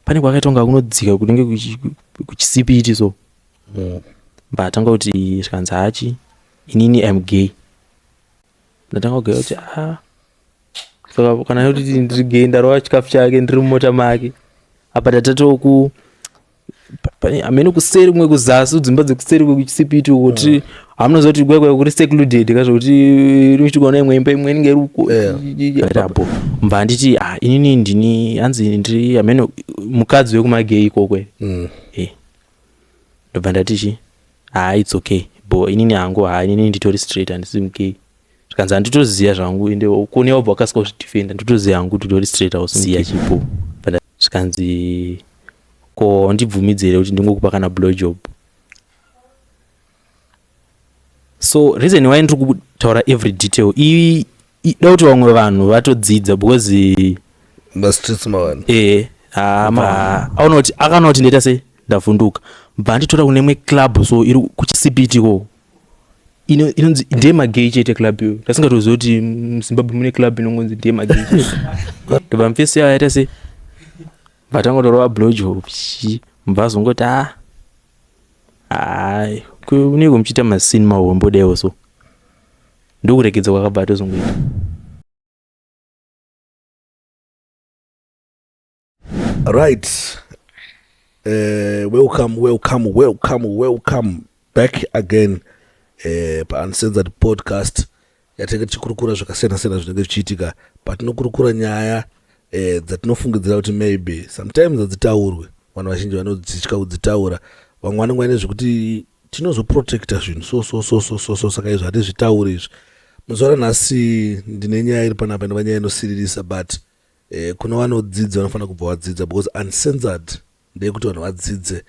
Pane kwakaita kunga kunodzika kunenge kuchisipiti so. Mbatanga kuti zvikanzi hachi inini am gay. Ndatanga kugaya kuti ah saka kana kuti ndiri gay ndarova chikafu chake ndiri mumota make. Apa tatatoku hameno kuseri kumwe kuzasi dzimba dzekuseri kwekuchisipiti uko ti hamunoziva kuti kwekwe kuri secluded ka zvekuti ruchitikuona imwe imba imwe inenge iri uko apo mbva handiti ah, inini ndini hanzi ndiri hameno mukadzi wekumagei ikokwe mm. eh. Ndobva ndati chi haa its okay bo inini hangu haa inini nditori straight handisi mugay zvikanzi handitoziva zvangu ende kune wabva wakasika kuzvidefenda nditoziva hangu kuti utori straight hausiya chipo zvikanzi ko ndibvumidze here kuti ndingokupa kana blow job so reason why ndiri kutaura every detail ida kuti vamwe vanhu vatodzidza because mastreets mavanhu eh aona kuti akaona kuti ndaita sei ndavhunduka bva nditora kune imwe club so iri kuchisipiti ko inonzi ndeyemagay chete club iyo ndasingatoziva kuti muzimbabwe mune club inongonzi ndeyemagay chete ndobva mufesi yayo yaita sei vatangotorova blowjob mubva azongoti a ah, hai unenge muchiita masini mahombo daiwo so ndokuregedza kwakabva atozongoita. Right, welcome, welcome, welcome, welcome back again paUncensored Podcast yatinenge tichikurukura zvakasiyana siyana zvinenge zvichiitika patinokurukura nyaya dzatinofungidzira kuti maybe sometimes hadzitaurwe. Vanhu vazhinji vanodzitya kudzitaura, vamwe vanenge vaine zvekuti tinozoprotecta zvinhu so so so so so so, saka izvo hatizvitauri izvi. Muzuva ranhasi ndine nyaya iri panapa inova nyaya inosiririsa, but kune vanodzidza vanofanira kubva vadzidza, because Uncensored ndeyekuti vanhu vadzidze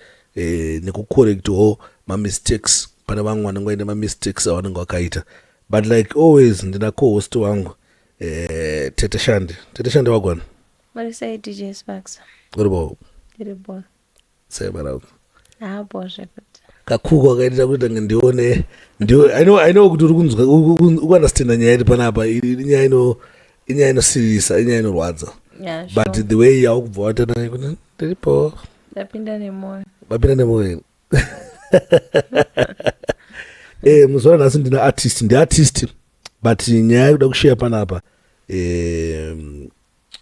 nekucorrectwo mamistakes. Pane vamwe vanenge vaine mamistakes avanenge vakaita, but like always ndina co-host wangu, Tete Shandi. Tete Shandi, wagwana? Muri sei, DJ Sparks? Uri bo? Ndiri bo. Sei marauku? Hapo zvekuti. Kakuko akaitira kuti tange ndione ndiwe. I know kuti uri kunzwa, ukuunderstanda nyaya iri panapa. Inyaya ino, inyaya inosiririsa, inyaya inorwadza. But the way yaukubva watana kuti ndiripo. Ndapinda nemwoyo. Vapinda nemwoyo. Muzuva ranhasi ndina artist, ndiartist, but nyaya yekuda kusheya panapa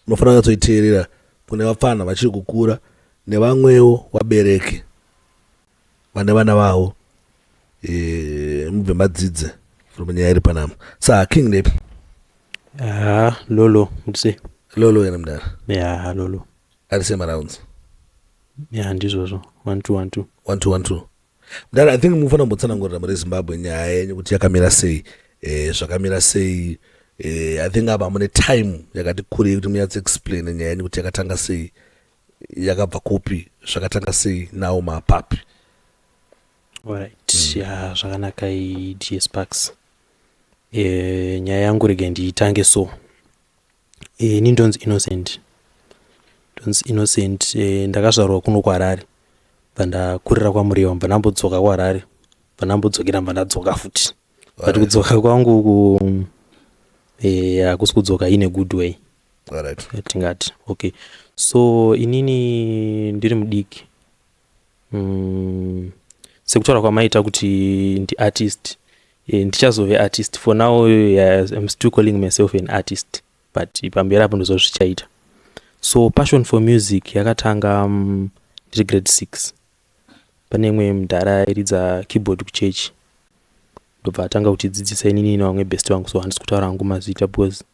unofanira kunyatsoiteerera kune vapfana vachiri kukura nevamwewo vabereki vane vana vavo, mubve madzidze from nyaya iri panapa. Sa King, ndepi? Ah, lolo mutise. Lolo yena mudara. Ya, lolo. Ari sei marounds? Ya, ndizvozvo, 1 2 1 2. 1 2 1 2. Mudara, I think mufanira kumbotsanangurira muri Zimbabwe nyaya yenyu kuti yakamira sei, zvakamira sei. I think apa mune time yakati kurei kuti munyatso explain nyaya yenyu kuti yakatanga sei, yakabva kupi, zvakatanga sei, nawo mapapi. Alright. Ya, zvakanaka. DJ Sparks, nyaya yangu rega ndiitange. So ini ndonzi Innocent, ndonzi Innocent. Ndakazvarwa kuno kuHarare, bva ndakurira kwaMurewa, bva ndambodzoka kuHarare, bva ndambodzokera, bva ndadzoka futi. But kudzoka kwangu uku hakusi kudzoka in a good way. Tingati okay, so inini ndiri mudiki, sekutaura kwamaita kuti ndiartist, ndichazove artist. For now, yeah, I'm still calling myself an artist, but pamberi apo ndozvo zvichaita. So passion for music yakatanga ndiri grade 6. Pane imwe mudhara airidza keyboard kuchechi, ndobva atanga kutidzidzisa inini nevamwe best vangu. So handisi kutaura hangu mazita because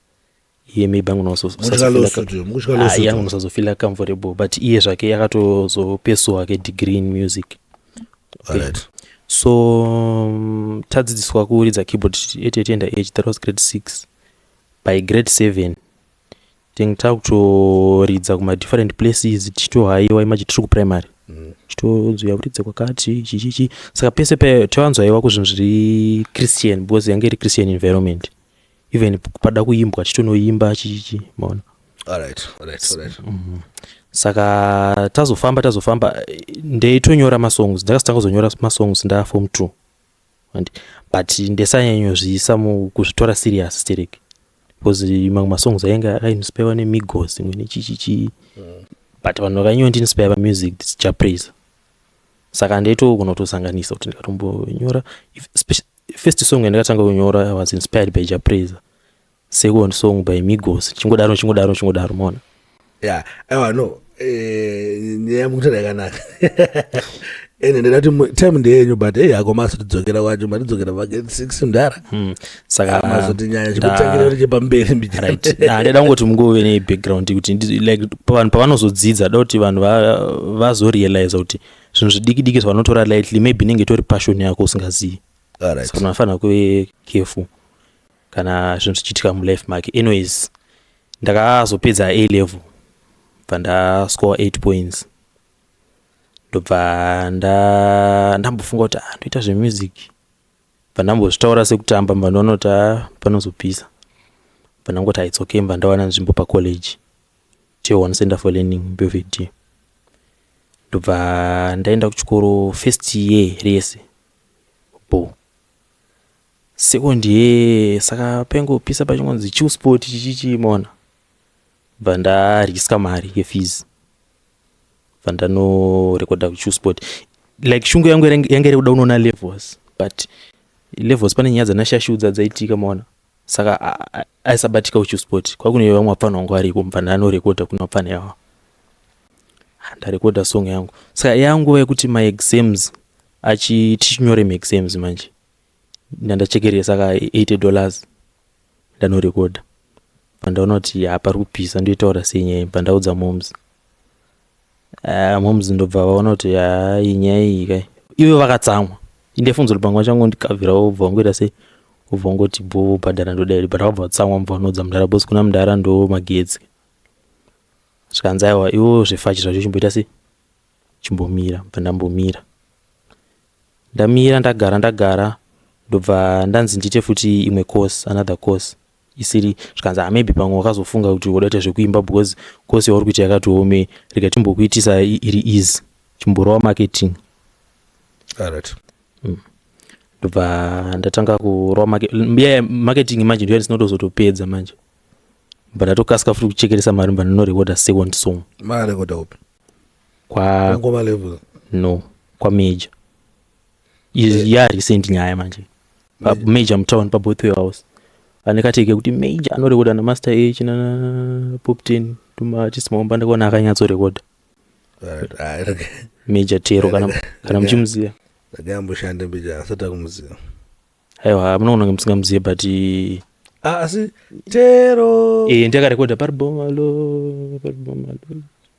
iye maybe angonosazofeela comfortable, but iye zvake akatozopesuwa hake degree in music. Okay. So tadzidziswa kuridza keyboard at a tender age. That was grade 6. By grade 7 tinge takutoridza kumadifferent places, tichitohaiwa. Imagine, tiri kuprimary, tichitonzwa kuridza kwakati chichichi. Saka pese pe tawanzwaiwa kuzvinhu zviri Christian, because yange iri Christian environment. Even pada kuimbwa tichitonoimba chichichi, maona? Alright. Saka tazofamba ndeitonyora masongs. Ndakazotanga kuzonyora masongs ndaform 2, but ndesanyanyozviisa kuzvitora serious sterek, because mamwe masongs ainge akainspirewa neMigos, imwe nechichichi. But vanhu vakanyondiinspire pamusic, Jah Prayzah. Saka ndaitogona kutosanganisa kuti ndikatombonyora. First song yandakatanga kunyora was inspired by Jah Prayzah, second song by Migos, chingodaro, chingodaro, chingodaro, maona? Ya, aiwa, no, nyaya mukutaura yakanaka, ende ndinati time ndeyenyu, but ei hako mazotidzokera kwacho, matidzokera pagate 6, mudhara. Saka Mazoti nyaya chikutangira kuti chepamberi mbijana. Right. Ndida kungoti mungove nebackground kuti like vanhu pavanozodzidza, da kuti vanhu vazorealiza kuti zvinhu zvidiki diki zvavanotora lightly, maybe inenge itori passion yako usingazivi. Saka unofanira kuve careful kana zvinhu zvichiitika mulife make. Anyways, ndakazopedza A level, bva ndascore 8 points, ndobva ndambofunga kuti, ah, ndoita zvemusic. Bva ndambozvitaura sekutamba, mba ndaona kuti, ah, panozopisa. Bva ndangoti, ah, it's okay. Mba ndawana nzvimbo pacollege, T1 Center for Learning, Belvedere. Ndobva ndaenda kuchikoro first year rese bo, second year saka paingopisa, pachingonzi Chillspot, chichichi, maona? Bva ndariska mari yefees, bva ndanorekodha kuChillspot. Like shungu yangu yange iri kuda kunoona Levels, but Levels pane nyaya dzanashashudza dzaitika, maona? Saka aisabatika kuChillspot, kwakune vamwe vapfana vangu variko. Bva ndanorekodha kuna vapfana ivavo, ndarekodha song yangu. Saka yanguva yekuti maexams tichinyore maexams manje, ndandachekeresa ka $80, ndanorekodha. Pandaona kuti hapari kupisa, ndoitaura sei nyaya? Pandaudza moms, moms ndobva vaona kuti hai, nyaya iyi kai. Ivo vakatsamwa. Indefunza kuti pamwe vachangondikavhira, wobva wangoita sei, wobva wangoti bho, wobhadhara, ndodai. But vabva vatsamwa, mubva vanoudza mudhara bosi. Kuna mudhara ndo magetsi. Zvikanzi, aiwa, iwo zvefachi zvacho chimboita sei, chimbomira. Bva ndambomira, ndamira, ndagara, ndagara, ndobva ndanzi ndiite futi imwe course, another course isiri. Zvikanzi, ah, maybe pamwe wakazofunga kuti woda kuita zvekuimba because course yauri kuita yakati ome, rega timbokuitisa iri easy, chimborova marketing. Ndobva ndatanga kurova yeah, marketing manje ndiyo ndisina manje. Bva ndatokasika futi kuchekeresa mari, bva ndinorekoda second song. Marekoda upi? Kwa Ngoma Level? No, kwaMajor. Ya recent nyaya manje, Major mutown, paBothway House, ane kateke kuti Major anorekoda naMaster H nana Poptain, tumaartist maomba. Ndakaona akanyatsorekoda. Alright. Ah, Major Tero, kana muchimuziva. Ndakayamboshanda mbija, asati akumuziva. Aiwa, munoona kunge musingamuzive, but Ah, asi Tero. Ndiakarekodha paribomalo, paribomalo.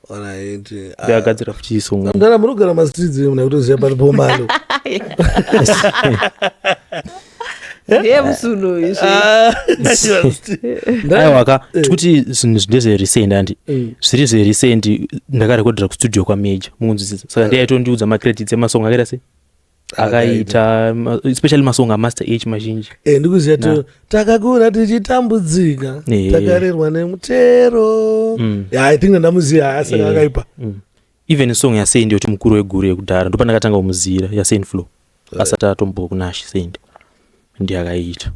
Alright. Ndiakagadzira futi song. Mudhara, munogara mastreets, muna kutoziva paribomalo. Ndiye musuno izvi. Aiwa ka, tikuti zvinhu ndezverecent, andi zviri zverecent. Ndakarekodhera kustudio kwaMajor, mukunzwisisa? Saka ndiye aitondiudza macredits emasong akaita sei, akaita especially masong aMaster H mazhinji. Ndikuziva to takakura tichitambudzika, takarerwa nemutero. Yeah, I think ndamuziva, asaka akaipa. Even song yaSaint yoti mukuru weguru yekudhara, ndopandakatanga kumuzira, yaSaint Flow, asati atombo kunash. Saint ndiye akaiita.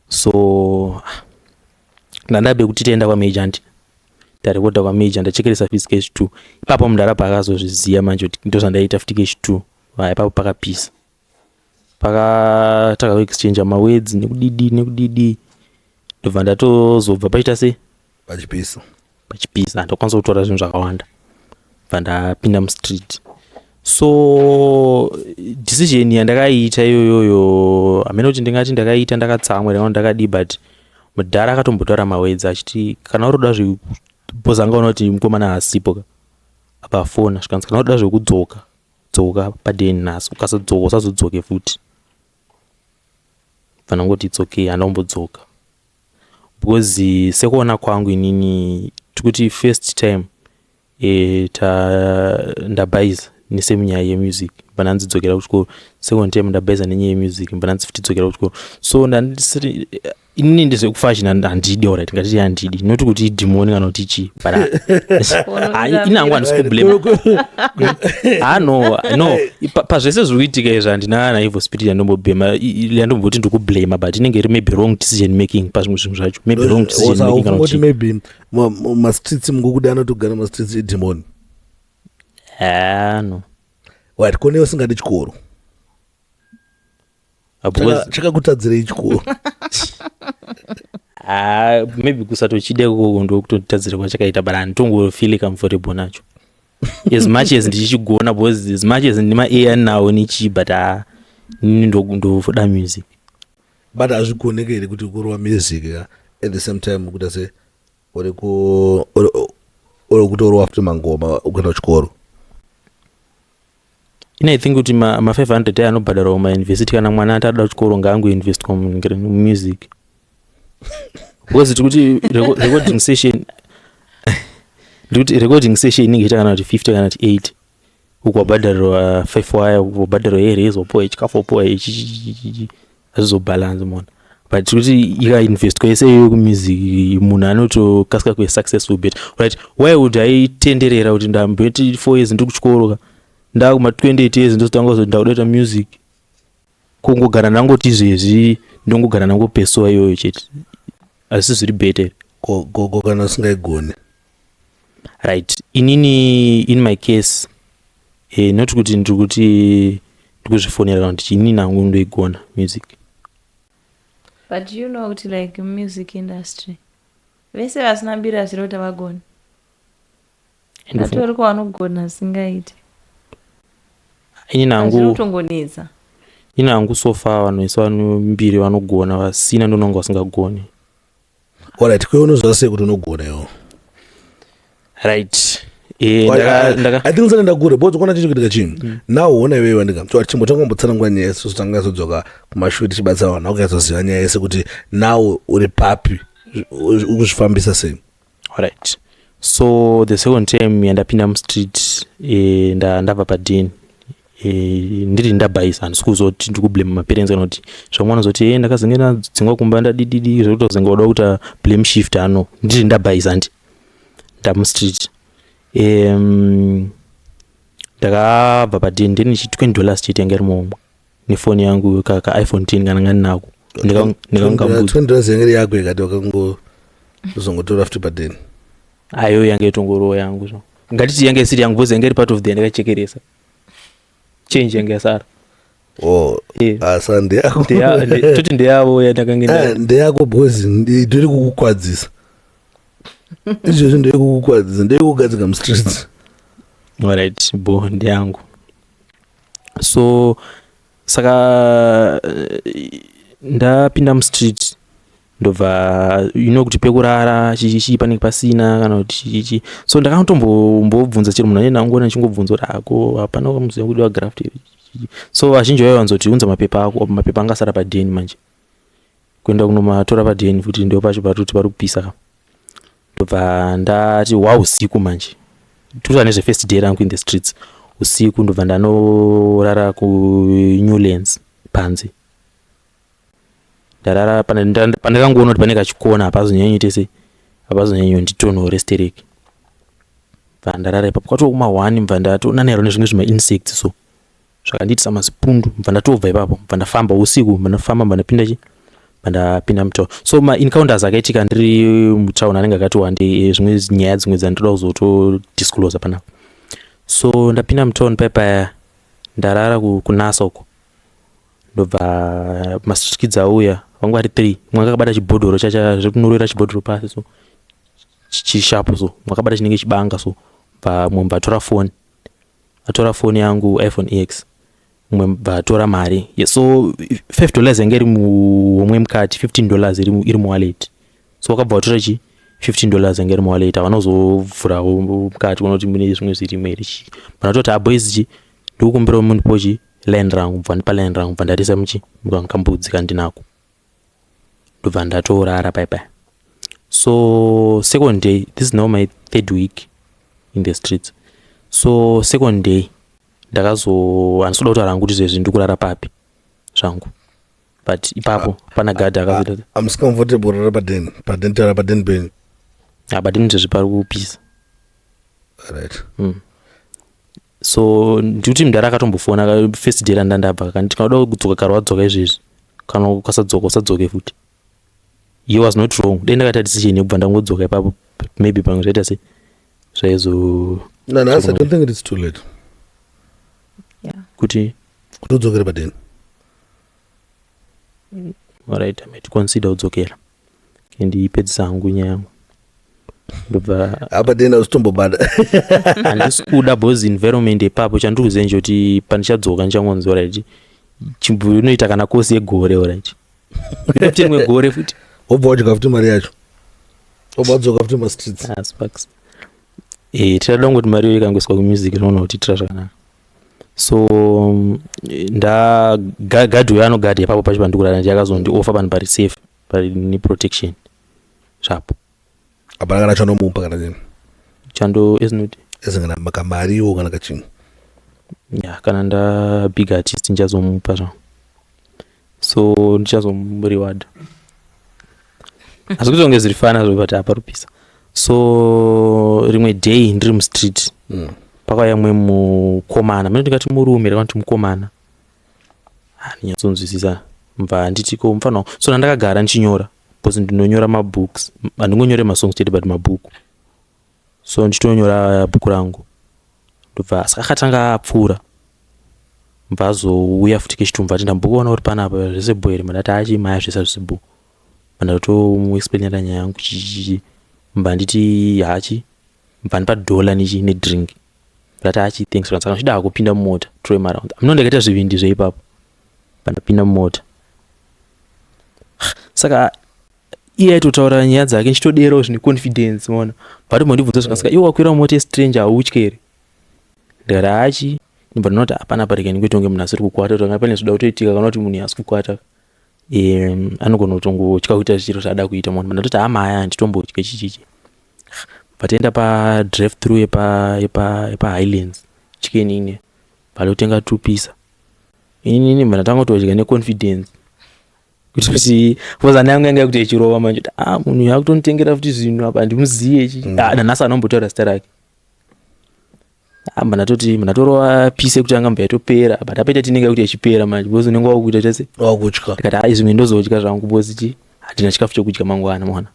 So ndandabe kuti tienda kwaMajor, anti ndarekodha kwaMajor, ndachekeresa fees cash 2. Ipapo mudhara paakazozviziva manje kuti ndozvandaita futi cash 2, vaya ipapo pakapisa, pakataka kuexchange mawords nekudidi nekudidi. Ndobva ndatozobva paita sei? Pachipisa. Pachipisa, ndakwanisa kutora zvinhu zvakawanda, bva ndapinda mustreet. So decision yandakaita iyoyoyo, hamene kuti ndingati ndakaita ndakatsamwa, ndanga ndakadii, but mudhara akatombotaura mawords achiti kana uri kuda zve, because angaona kuti mukomana haasipo ka, apa afona. Zvikanzi, kana uri kuda zvekudzoka, dzoka padeni nhasi, ukasadzoka usazodzoke futi. Bva ndangoti it's okay, handambodzoka, because sekuona kwangu inini, tikuti first time ta ndabhaisa nesame nyaya yemusic, bva ndanzi dzokera kuchikoro. Second time ndabhaisa nenyaya yemusic, bva ndanzi futi dzokera kuchikoro. So ndandisiri inini ndezvekufashina handidi. Alright, ngatiti handidi, not kuti idhimoni kana kuti chii, but ini hangu handisi kublame. Ah, no, pazvese zviri kuitika izvi handina kana evil spirit yandombobhema, yandomboti ndikublama, but inenge iri maybe wrong decision making pazvimwe zvinhu zvacho, maybe wrong decision making kana kuti maybe mastreets mungokuda anotogara mastreets idhimoni. Ah, no. Right, kone usingadi chikoro? Ah, because Chakakutadzirei chikoro? Ah, maybe kusatochida ikoko ndokutotadzira kwachakaita, but handitongofeel comfortable nacho as much as ndichichigona, because as much as ndima-a nawo nechi, but ah, inini ndoda music. But hazvigoneke here kuti kurova music ya, at the same time kuita se uri ku uri kutorova futi mangoma, ukuenda kuchikoro? Ine, I think kuti ma500 aya anobhadharwa kumayunivhesiti, kana mwana ati ada kuchikoro, ngaangoinvestwa mumusic, because tikuti recording session, ndikuti recording session inenge iita kana kuti 50 kana kuti 80, uku wabhadharirwa 5 waya, uku wabhadharirwa yerezo, wapuwa chikafu, wapuwa ichi, hazvizobhalansi mona. But tikuti ikainvestwa yese iyoyo kumusic, munhu anotokasika kuve successful better, right? Why would aitenderera kuti ndamboti 4 years ndiri kuchikoro ka, ndakuma 28 years ndozotanga kuzoti ndakuda kuita music? Kungogara ndangoti izvezvi ndongogara ndangopesuwa iyoyo chete, asi zviri better. Ko kana usingaigoni? Right, inini in my case, not kuti ndiri kuti ndikuzvifonera kana kuti inini hangu ndoigona music. But you know kuti like music industry, vese vasina mbiri hazviri kuti havagoni. Atori kwavanogona zvisingaiti. Inini hazviri hangu kutongonetsa. Ini hangu so far vanhu vese vano mbiri vanogona, vasina ndononga vasingagoni. Alright, kwe unoziva sei kuti unogona iwo? Right, I think ndisati ndakure, because kuona chichi kuitika chinhu now, ona iwewe ndika chimbotanga kumbotsanangura nyaya yese, tanga zodzoka kumashure tichibatsira vanhu vakunyatsoziva nyaya yese kuti now uri papi, uri kuzvifambisa sei. Alright, so the second time yandapinda mustreet, ndabva padeni, ndiri ndabhaisa. Handisi kuzoti ndikublame maparents kana kuti zvamwe vanozoti ndakazenge ndadzingwa kumba, ndadididi, zvekutozenge wada kuita blame shift. Ano ndiri ndabhaisa, ndi ndamustreet, ndakabva padeni ndini chi $20 chete yanga iri muhomwe nefoni yangu ka iPhone 10 kana ngani nako. Ndikangambudza. $20 yange iri yako, ikati wakangozongotora futi padeni? Ayo, yanga itongorowo yangu. So ngatiti yanga isiri yangu because yanga iri part of the yandakachekeresa, change yanga yasara. Oh. Asa ndeyako. Toti ndeyavo yandakange Ndeyako because ndiri kukukwadzisa izvezvi, ndiri kukukwadzisa, ndiri kugadzika mustreets. Alright, bo ndeyangu. So saka ndapinda mustreet, ndobva you know kuti pekurara chichichi panenge pasina kana kuti chichichi. So ndakatombobvunza chero munhu ane ndangoona ndichingobvunza kuti ako hapana kamuziva kudiwa graft here, chichichi. So vazhinji vaiwanzoti unza mapepa ako. Mapepa anga asara padeni manje, kuenda kunomatora padeni futi ndo pacho patoti pari kupisa ka. Ndobva ndati wa usiku manje, tikuta nezvefirst day rangu in the streets, usiku ndobva ndanorara kuNewlands panze. Ndarara pandakangoona kuti pane kachikona, hapazonyanyoite sei, hapazonyanyonditonhore stereki. Bva ndarara ipapo kwatoo kuma1, bva ndatonanairwa nezvimwe zvimainsects, so zvakandiitisa mazipundu. Bva ndatobva ipapo, bva ndafamba usiku, bva ndafamba, bva ndapinda chi, bva ndapinda mutown. So maencounters akaitika ndiri mutown anenge akati wandei, zvimwe nyaya dzimwe dzandinoda kuzotodisclose panapa. So ndapinda mutown paipaya, ndarara kunasa uko, ndobva mastreet kids auya, vanga vari three. Mumwe akabata chibhodhoro chacha zvekunorera chibhodhoro pasi, so chishapu, so mumwe akabata chinenge chibanga. So bva mumwe bva atora foni, atora foni yangu, iPhone X. Mumwe bva atora mari. Yeah, so $5 yanga iri muhomwe mukati, $15 iri muwallet. So wakabva watora chi $15 yanga iri muwallet. Havana kuzovhurawo mukati kuona kuti mune zvimwe zvirimo here chii. Panatoti aboys chi, ndikukumbirawo mundipo chi line rangu. Bva ndipa line rangu, bva ndarisa muchi mukambudzi kandinako, ndobva ndatorara paipaya. So second day, this is now my third week in the streets, so second day ndakazo, handisi kuda kutaura hangu kuti zvezvi ndikurara papi zvangu, but ipapo pana gadha akazoita. Hamusi comfortable kurara padeni? Padeni, taura padeni penyu. Padeni zvezvi pari kupisa. Right. So ndikuti mudhara akatombofona first day randandabva, akanditi kana uda kudzoka kare wadzoka izvezvi, kana ukasadzoka usadzoke futi. He was not wrong. Dai ndakaita decision yekubva ndangodzoka ipapo, maybe pamwe zvaita sei. Zvaizo Nanhasi, I don't think it's too late. Kuti Kuti udzokere padeni. Alright, I might consider kudzokera, ndipedzisa hangu nyaya yangu, ndobva. Apa deni ausitombobada. Handisi kuda because environment ipapo, chandiri kuziva ndechekuti pandichadzoka ndichangonzi, alright, chimbonoita kana kosi yegore, alright, futi rimwe gore futi. Wobva wadya futi mari yacho, wobva wadzoka futi mastreets. Ah, sparks, tirada kungoti mari iyo ikangoiswa kumusic, tinoona kuti itira zvakanaka. So ndagadhi uyo anogadha ipapo pacho pandikurara ndi akazondiofa panhu pari safe, pari neprotection zvapo. Hapana kana chanomupa kana chini? Chando ezinoti? Ese kana kamariwo kana kachimwe. Ya, kana nda big artist ndichazomupa zvangu, so ndichazomureward, asi kuti kunge zviri fana zvo, but aparupisa. So rimwe day ndiri mustreet, pakauya mumwe mukomana, mene ndingati murume, ndakati mukomana, handinyatsonzwisisa, mbva nditi ko mufana wangu. So ndandakagara ndichinyora because ndinonyora mabooks, handingonyore masongs chete but mabhuku, so ndichitonyora bhuku rangu. Ndobva saka akatanga apfuura, mbva azouya futi kechitumbu, ati ndambokuona uri panapa, zvese bho here? Mandati achimaya zvese hazvisi bho. Mandatomuexplainira nyaya yangu chichichi, mbva nditi hachi, mbva ndipa dhola nechi nedrink, ndati achi thanks. Saka ndichida kupinda mumota tore maround amino, ndakaita zvivindi zveipapo, pandapinda mumota. Saka iye aitotaura nyaya dzake ndichitoderawo zvine confidence, maona, but mandibvunza zvakasika, iwe wakwira mumota yestranger, hautyi here? Ndikati hachi, ndibva ndinoti hapana parege ndikuita kunge munhu asiri kukwata, kuti pane zvoda kutoitika, kana kuti munhu asi kukwata anogona kutongotya kuita zviro zvaada kuita munhu. Ndati hamaya, handitombotye chichichi. Bva padrive through yepaHighlands Chicken Inn, bva tupisa inini, bva ndatanga kutodya neconfidence, kuti because ana yangu yanga yakuti ichirova manje, kuti ah, munhu uyu akutonitengera futi zvinhu apa, handimuziye chi. Ah, nanhasi anombotaura zita rake. Amba ndatoti ndatorova pisi yekutanga, mbva yatopera, but apaita tinenge yakuti ichipera manje, because unenge wakuita chese. Wakutya. Ndikati hai, zvimwe ndozodya zvangu because chi handina chikafu chokudya mangwana, mwana.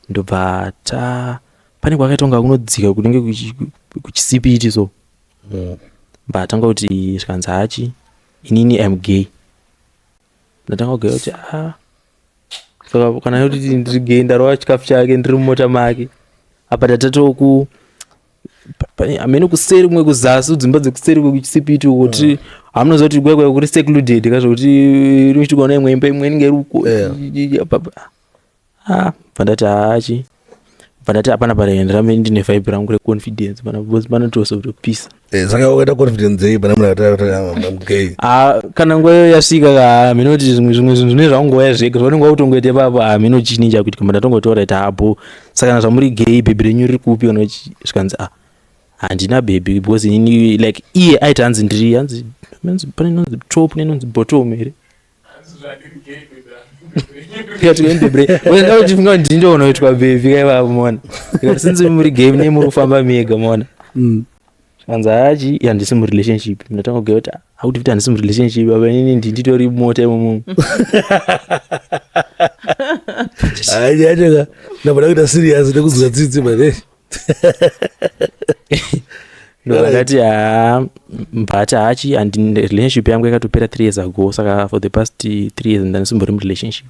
Ndobva ta pane kwakaita kunga kunodzika kunenge kuchisipiti, so bva atanga kuti zvikanzi hachi, inini am gay. Ndatanga kugaya kuti ah, saka kana yotiti ndiri gay, ndarova chikafu chake ndiri mumota make. Apa tatatoku hamene kuseri kumwe kuzasi, dzimba dzekuseri kwekuchisipiti uko, ti hamunoziva kuti kwekwe kuri secluded ka, zvokuti ruchitikuona imwe imba, imwe inenge iri uko. Ah, bva ndati hachi, bva ndati hapana pare ndirambe ndine vibe rangu reconfidence pana, because panotose kutopisa. Saka wakaita confidence dzei pana munhu akati gay? Ah, kana nguva iyo yasvika ka, hameno kuti zvimwe zvinhu zvine zvangouya zvega, zvaunenge wakutongoita ipapo, hameno chini chakuitika. Mba ndatongotaura kuti habo, saka kana zvamuri gay, bhebhi renyu riri kupi? Kana zvikanzi ah, handina bhebhi, because inini like iye aiti hanzi ndiri hanzi pane inonzi top neinonzi bottom here, ndikati ndini ndonoitwa bhebhi kaivapo, mona. Ndikati since muri gay, mune muri kufamba mega, mona. Zvikanzi hachi, handisi murelationship. Ndatanga kugaya kuti akuti kuti handisi murelationship, apa inini nditori mota imomo. Hai, yacho ka ndabada kuita serious nekuzwa tsitsi mane. Ndobva ndati ha, mbati hachi, handi relationship yangu yakatopera 3 years ago, saka for the past 3 years ndandisimbori murelationship.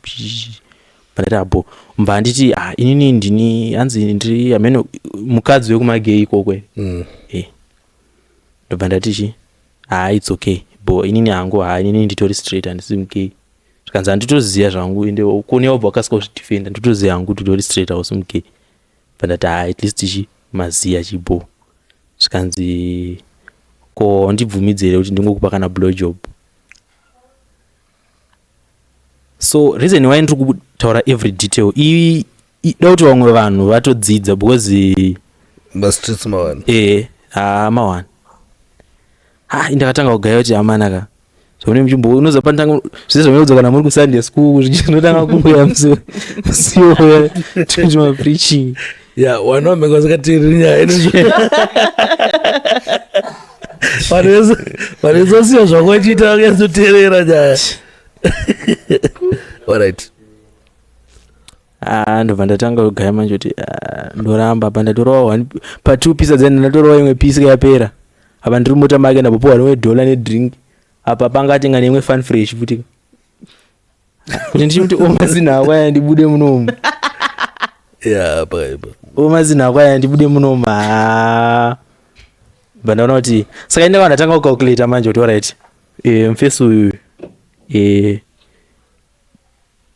Pandati abo, mbva handiti ah, inini ndini hanzi ndiri hameno mukadzi wekumagay ikokwe. Ndobva ndati chi ha, it's okay bo, inini hangu ha, inini nditori straight, handisi mugay. Zvikanzi handitoziva zvangu, ende kune wabva wakasika kuzvidefenda, nditoziva hangu kuti utori straight, hausi mugay. Bva ndati ha, at least chi maziya chibo. Zvikanzi ko ndibvumidze here kuti ndingokupa kana blow job? So reason why ndiri kutaura every detail ida kuti vamwe vanhu vatodzidza, because mastreets mawani. Haa, mawani. Ha, ndakatanga kugaya kuti amanaka zvamune muchimbo unoziva panotanga zvese zvamunoudza kana muri kuSunday school, zvinotanga kuuya musiwo tumapreaching. Ya, wana wamenge vasikateereri nyaya ino, vanhu vese vasiya zvako vachiita vakanyatsoteerera nyaya. Alright. Ah, ndobva ndatanga kugaya manje kuti ah, ndoramba apa ndatorova one pa two pieces then ndatorova imwe piece yapera apa ndiri mota make ndambopiwa rimwe dollar nedrink apa panga atenga neimwe fun fresh futi kuti ndichimuti omazina ako aya ndibude munomu. Yeah, pakaipa. Omazina ako aya ndibude munomu. Ah, bva ndaona kuti saka indava ndatanga kucalculata manje kuti alright, mufesi uyu,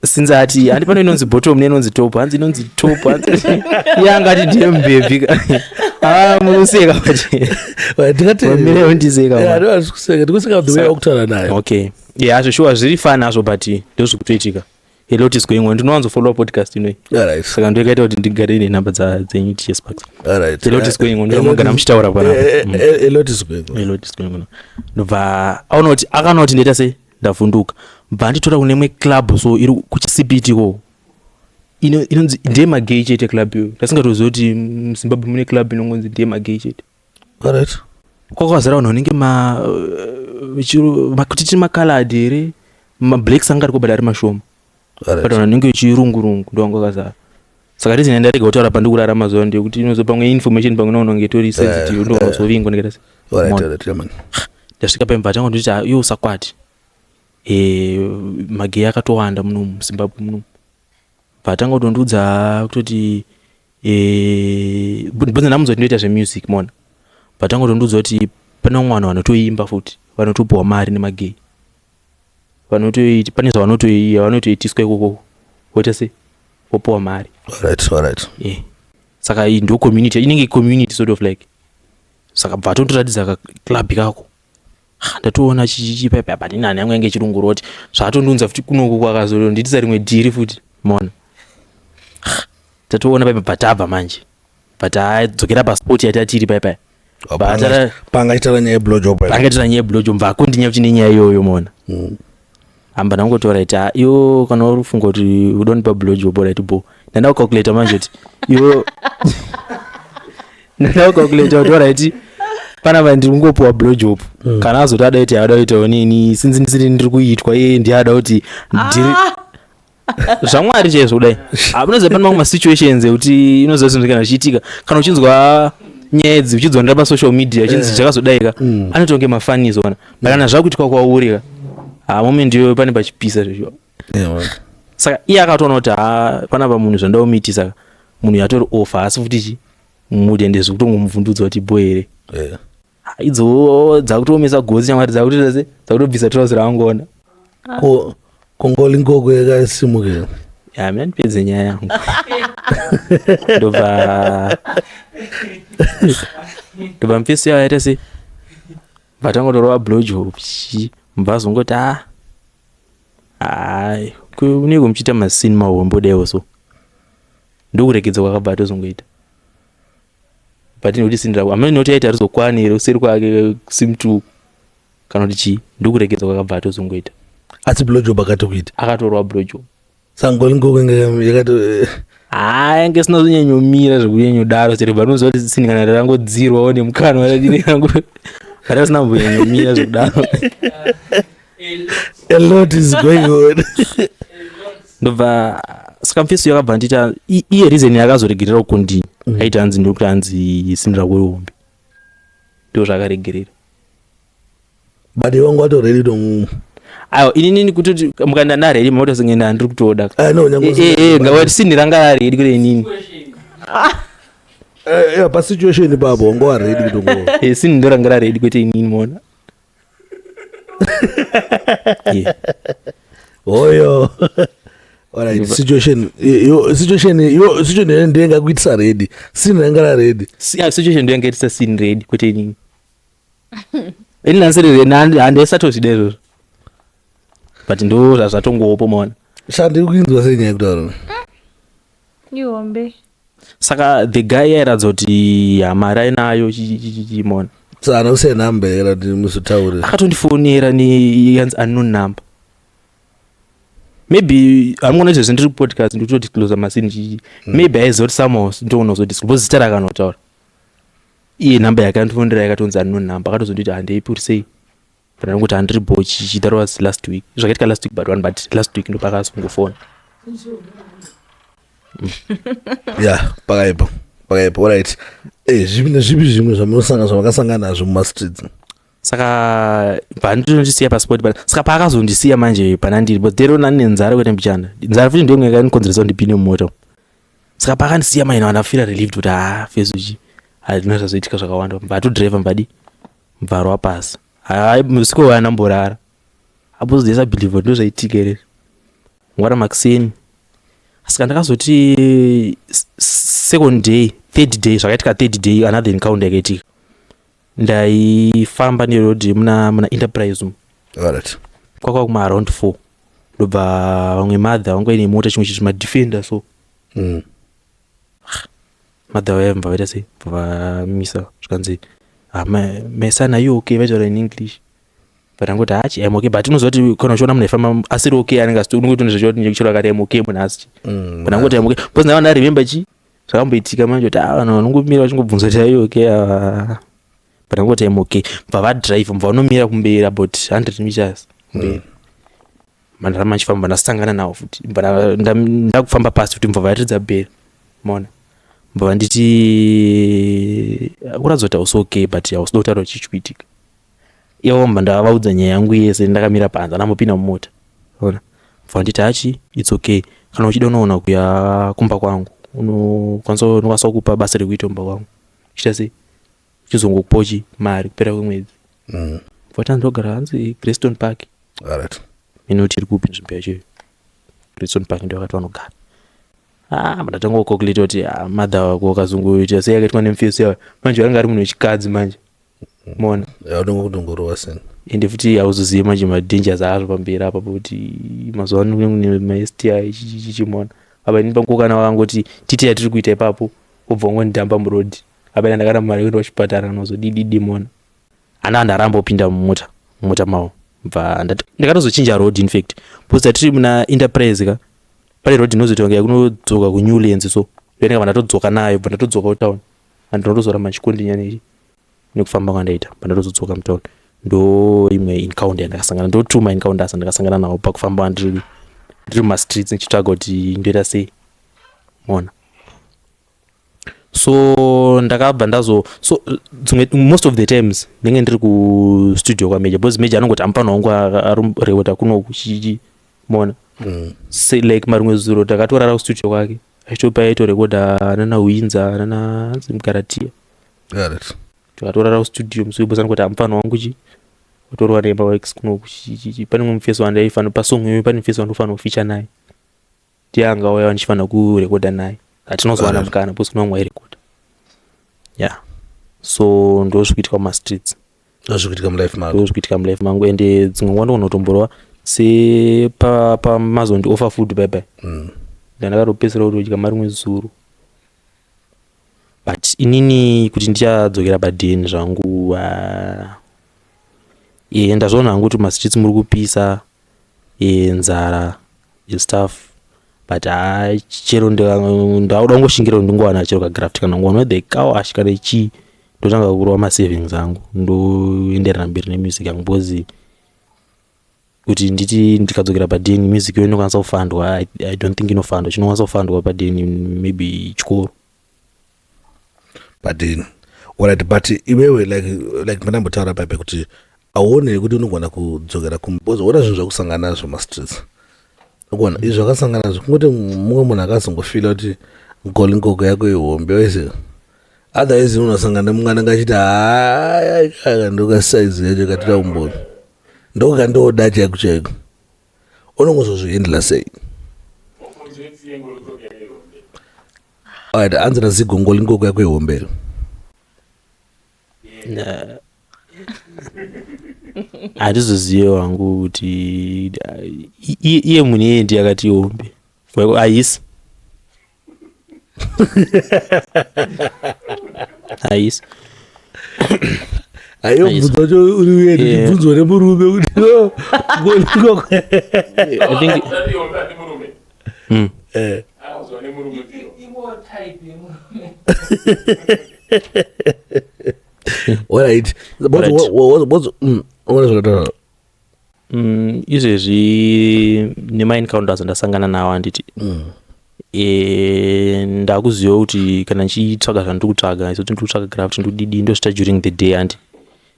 since ati handi pano inonzi bottom neinonzi top, hanzi inonzi top, hanzi iye angati ndiye mubhebhi. Ah, munoseka but ndingati Wamire undiseka, Yeah, man. no, handisi kuseka, ndikuseka the way wakutaura nayo. Okay, yeah, hazvo sure zviri fun hazvo, but ndozvikutoitika. A lot is going on. Ndinowanzofollow podcast inoi. Saka ndoikaita kuti ndigare nenhamba dzenyu, DJ Sparks. Alright. A lot is going on. A lot Ndinogara muchitaura panapa. A lot is going on. A lot is going on. Ndobva aona kuti akaona kuti ndoita sei, ndavhunduka, bva anditora kune imwe club so iri kuChisipiti ko. Inonzi ndemagay chete club iyoyo. Ndasingatoziva kuti muZimbabwe mune club inongonzi ndemagay chete. Kwakazara vanhu vanenge ma kuti tiri macoloured here, mablacks anga ariko but ari mashoma, but vanhu vanenge vechirungurungu ndo vanga vakazara. Saka reason yandarega kutaura pandikurara mazuva ndeyekuti inozo pamwe information pamwe noona kunge itori sensitive, ndozovingwa ndikaita se Mona. Alright, yeah, man. Ndasvika paimba, tanga nditi, "Ah, iwe usakwati, magay akatowanda munomu muZimbabwe munomu." Bvatanga kutondiudza kutoti bvunza ndamunzwa kuti ndoita zvemusic mona. Bvatanga kutondiudza kuti pane vamwe vanhu vanotoimba futi vanotopiwa mari nemagay, pane zvavanotoitiswa ikoko, voita sei, vopiwa mari. Yeah. Saka iyi ndo community, inenge community sort of like. Saka bva tondoratidza kaclub kako. Ah, ndatoona chichipepa but inani yangu yange chirunguro kuti zvatondiunza futi kunoku kwakazondiitisa rimwe dhiri futi mona. Ah, tatoona paipa bva tabva manje, bva tadzokera pasport yatatiri paipai. Panga chitaura nyaya yeblowjob. Pangaitira nyaya yeblowjob, bva akondinya futi nenyaya iyoyo mona. Amba ndangotora iti, "Ah, iwo kana uri kufunga kuti udonipa blowjob, alright bo." Ndanda kucalculata manje kuti iwo, ndanda kucalculata kuti alright, panapa ndiri kungopiwa blowjob. Kana azoti ada kuti ada kuitawo nini, since ndisiri ndiri kuitwa, iye ndiye ada kuti ndiri zvamwari chaizvo kudai. Unoziva pane mamwe masituations ekuti inoziva zvinhu kana zvichiitika, kana uchinzwa nyaya idzi uchidzonera pasocial media chinzi chakazodaika, anoita kunge mafunnies ona, but kana zvakuitika kwauri ka, ha, moment iyoyo pane pachipisa zvezvo. Yeah, man. Saka iye akatoona kuti ha, panapa munhu zvandaomitisa, munhu yatori off, haasi futi chi mumood, ende zvekutongomuvhundudza kuti bo here. Ha, idzo dzakutoomesa gotsi nyamwari, dzakutoita se dzakutobvisa trouser raangoona. Ko kongoli ngoko yakasimuka. Ya, mina ndipedze nyaya yangu. Ndobva mufesi yayo yaita se bvatangotorova blowjob chi, mubva azongoti, a hai, unenge muchiita masini mahombe kudaiwo so. Ndokuregedza kwakabva atozongoita, but nekuti sini rako hamene noti aiti harizokwani here kuseri kwake sim two kana kuti chii, ndokuregedza kwakabva atozongoita. Asi blowjob akatokuita? Akatorwa blowjob. Sangoli ngoko yakato Haa, yange isina kuzonyanyomira zvekunyanyodaro chero, but unoziva kuti sini kana rangodzirwawo nemukanwa radini rangu, but asina kumbonyanyomira zvekudaro. A lot is going on. Ndobva saka mufesi yakabva ndita iye reason yakazoregerera kukondinya, aiti hanzi ndokuti hanzi sini rako rihombe, ndo zvakaregerera. But iwe wanga watoredi tomu Aiwa, inini kutoti mukanda ndaredi makuti senge ndandiri kutoda. Ah, no, nyangwe Ngawati sini ranga raredi kure inini. Yeah, pasituation ipapo wanga waredi kutongo Sini ndo ranga raredi kwete inini mona. Yeah. Oyo, alright, situation yo, situation yo, situation ndiye kuitisa ready, sini ranga raredi. Situation ndo yanga itisa sini ready kwete inini. Ini ndansiri ready, handisatozvida izvozvo, but ndo zvazvatongowopo maona. Shandi kuinzwa sei nyaya yekutaura? Ihombe. Saka the guy airatidza kuti hamari ainayo chichichichimona. Sana usiye namba here kuti muzotaure? Akatondifonera neyanzi unknown number. Maybe hamuna izvezvi ndiri kupodcast ndikutodisclose masini chichi, maybe aiziva kuti somehow ndonozodisclose because zita rakanotaura iye, namba yake andifonera yakatonzi unknown number. Akatozonditi handeipi uri sei, but ndangoti handiri bo chichi. That was last week, zvakaitika last week but one, but last week ndopakazongofona. Ya, pakaipa, pakaipa. Alright, zvipi nezvipi zvimwe zvamunosanga, zvamakasangana nazvo mumastreets? Saka pandinondisiya paspot, saka paakazondisiya manje pana ndiri, but there nani nenzara kwete mbichana, nzara futi ndiyo yakandikonzeresa kuti ndipinde mumota. Saka paakandisiya manje, ndafira relieved kuti ha, fesuchi hazvina zvazoitika zvakawanda. Mbatodhiraivha, mbadi mubvaro wapasi. Hai, usiku wanamborara apo ndisabelieve kuti ndozvaitika here ngwara makuseni. Saka ndakazoti second day, third day, zvakaitika third day, another encounter yakaitika. Ndaifamba neroad muna Enterprise umu. Kwakwa kuma around 4, ndobva vamwe mother vanga ine mota, chimwe chichi madefender so. Mother vaya bva vaita sei, bva vamisa, zvikanzi, "Ah, my son, are you okay?" Vaitaura in English, but angoti, "Hachi, I'm okay." But unoziva kuti kana uchiona munhu aifamba asiri okay, anenge asi unongoti nezvacho chero akati I'm okay, munhu asi but angoti I'm okay, because ndava ndaremember chi zvakamboitika manje kuti ah, vanhu vanongomira vachingobvunza kuti, "Are you okay?" Ah, but angoti I'm okay. Bva vadrive, bva vanomira kumberi about 100 meters kumberi. Mandarama achifamba, ndasangana navo futi. Bva ndakufamba pasi futi, bva varatidza bheri, maona, bva vanditi, "Kuratidza kuti hausi okay, but hausida kutaura kuti chii kuitika." Ivo mba ndavaudza nyaya yangu yese ndakamira panze, andambopinda mumota, ona. Bva vanditi, "Hachi, it's okay, kana uchida unoona kuya kumba kwangu, unokwanisa kupa basa rekuita kumba kwangu, chiita sei, chizongokupawo chi mari kupera kwemwedzi." Bva tanzogara hanzi Greystone Park. Minoti iri kupi nzvimbo yacho? Greystone Park ndo yakati vanogara. Ah, ndatanga kucalculate kuti ah, mother wako wakazongoita sei, yakaitwa nemufeso yayo manje, vanga ari munhu wechikadzi manje, mona. Unonge kutongorova seni. Ende futi hauzozivi manje madangers azvo pamberi apa, kuti mazuva ano kune maSTI chichimona apa. Ini pangu kana vakangoti titi yatiri kuita ipapo, wobva wangondidhamba muroad apa, ina ndakana mari yekuenda kuchipatara kana kuzodididi, mona. Hana ndaramba kupinda mumota mavo. Bva ndakatozochinja road, in fact, because tatiri muna Enterprise ka, pane road inozoita kunge yakunodzoka kuNewlands, so ndoinenge ndatodzoka nayo, bva ndatodzoka kutown, handinotozoramba ndichikondinya nechi nekufamba kwandaita. Bva ndatozodzoka mutown. Ndo imwe encounter yandakasangana, ndo two maencounters andakasangana nawo pakufamba ndiri mumastreets ndichitsvaga kuti ndoita sei, mona. So ndakabva ndazo, so dzimwe, most of the times ndinge ndiri kustudio kwaMeja, because Meja anongoti amufana wangu arekodha kunoku chichi, mona. Like marimwe zuro takatorara kustudio kwake, achitopa aitorekodha nana Winza nana hanzi Mugaratia. Tikatorara kustudio musi webosa, anongoti amufana wangu chi otorwa nemaworks kunoku chichichi. Pane mumwe mufesi wandaifana pasong iyoyo, pane mufesi wandofanira kufeature naye, ndiye angauya wandichifanira kurekodha naye. Hatinozowana mukana because kuna vamwe vairekodha. Yeah, so ndo zvikuitika mumastreets. Ndozvikuitika mulife mako. Ndo zvikuitika mulife mangu. Ende dzimwe nguva ndogona kutomborwa sepamazondi offer food bye bye. Ndandakatopedzisira kutodya marimwe zuro, but inini kuti ndichadzokera padeni zvangu, ndazviona hangu kuti mastreets muri kupisa, nzara stuff, but ha, chero ndakuda kungoshingira kuti ndingowana chero kagraft, kana kungowana the car wash kana chii, ndotanga kurova masavings angu, ndoenderera mberi nemusic yangu, because kuti nditi ndikadzokera padeni, music iyo inokwanisa kufandwa? I don't think inofandwa. Chinokwanisa kufandwa padeni maybe chikoro. Padeni, alright. But iwewe, like mandambotaura paipa kuti auone kuti unogona kudzokera because ona zvinhu zvakusangana nazvo mastreets, ugona izvi zvakasangana nazvo, kungoti mumwe munhu akazongofila kuti ngolinkoko yako ihombe wese, otherwise unosangana nemumwe anenge achiti, "Haya, ndokasaizi yacho katida kumbona, ndokandoda chaiko chaiko." Unongozozviendela sei? Alright, anzi naZigo, ngolinkoko yako ihombe. Handizozive wangu kuti iye munhu iyeye ndiye akati ihombe, haisi, haisi. Aiyo, mubvunzo wacho uri weird. Uchibvunzwa nemurume kuti, "Oh, ngolinkoko." I think Iwo type yemurume. Alright. Alright. Ona zvakataura. Izvezvi nemaencounters andasangana nawo, handiti? Ndakuziva kuti kana ndichitsvaga zvandiri kutsvaga, sekuti ndiri kutsvaga graft, ndodidi, ndozvita during the day, handi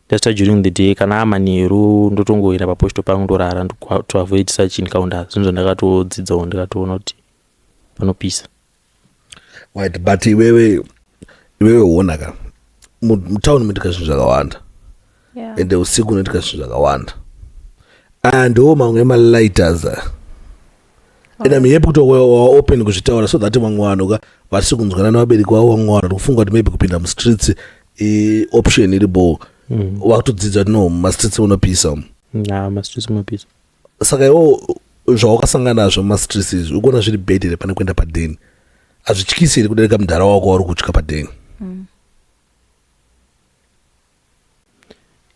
ndazvita during the day. Kana amanheru, ndotongoenda paposto pangu, ndorara to avoid such encounters. Zvinhu zvandakatodzidzawo, ndikatoona kuti panopisa. Right, but iwewe uona ka, mutauni munoitika zvinhu zvakawanda. Ende usiku unoitika zvinhu zvakawanda. Aya ndiwo mamwe emalighters aya, and I'm happy kuti waopen kuzvitaura, so that vamwe vanhu ka vasiri kunzwanana nevabereki vavo, vamwe vanhu vari kufunga kuti maybe kupinda mustreets ioption iripo, vakutodzidza kuti no, mumastreets munopisa umu. Na mastreets munopisa. Saka iwo zvawakasangana nazvo mumastreets izvi, ukuona zviri bad here pane kuenda padeni? Hazvityisi here kudarika mudhara wako wauri kutya padeni?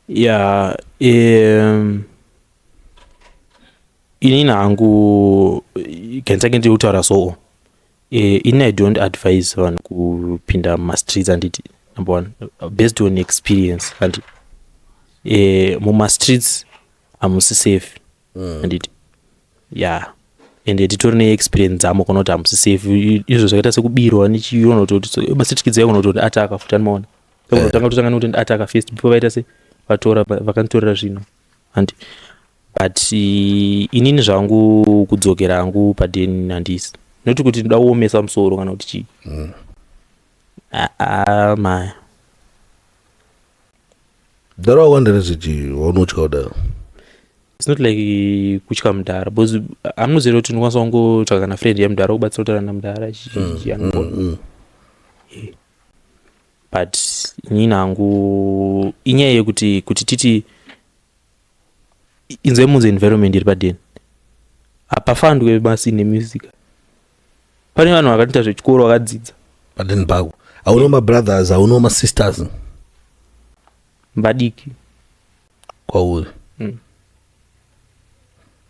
Ya, inini hangu kanditange ndiri kutaura, so ini I don't advise vanhu kupinda mumastreets, handiti? Number one, based on experience, handi mumastreets hamusi safe, handiti? Ya, ende titori neexperience dzamo kana kuti hamusi safe. Izvo zvakaita sekubirwa nechiona kuti mastreet kids aikona kutoti ataka futi, anomaona tanga totanga nekuti ataka first before vaita se vatora, vakanditorera zvino, handi? But inini zvangu, kudzokera hangu padeni handisi, noti kuti ndoda kuomesa musoro kana kuti chii. Aa, maya. Mudhara wako nderezvechi waunotya kudaro? It's not like kutya mudhara, because amunoziva kuti ndinokwanisa kungotsvaga kana friend yemudhara kubatsira kutaura namudhara, chichi anopona. But inini hangu, inyaya yekuti kuti titi inzwe munzi environment iri padeni, hapafandwe basi nemusic. Pane vanhu vakatoita zvechikoro, vakadzidza. Padeni pako hauno mabrothers, hauno masisters? Vadiki. Kwauri.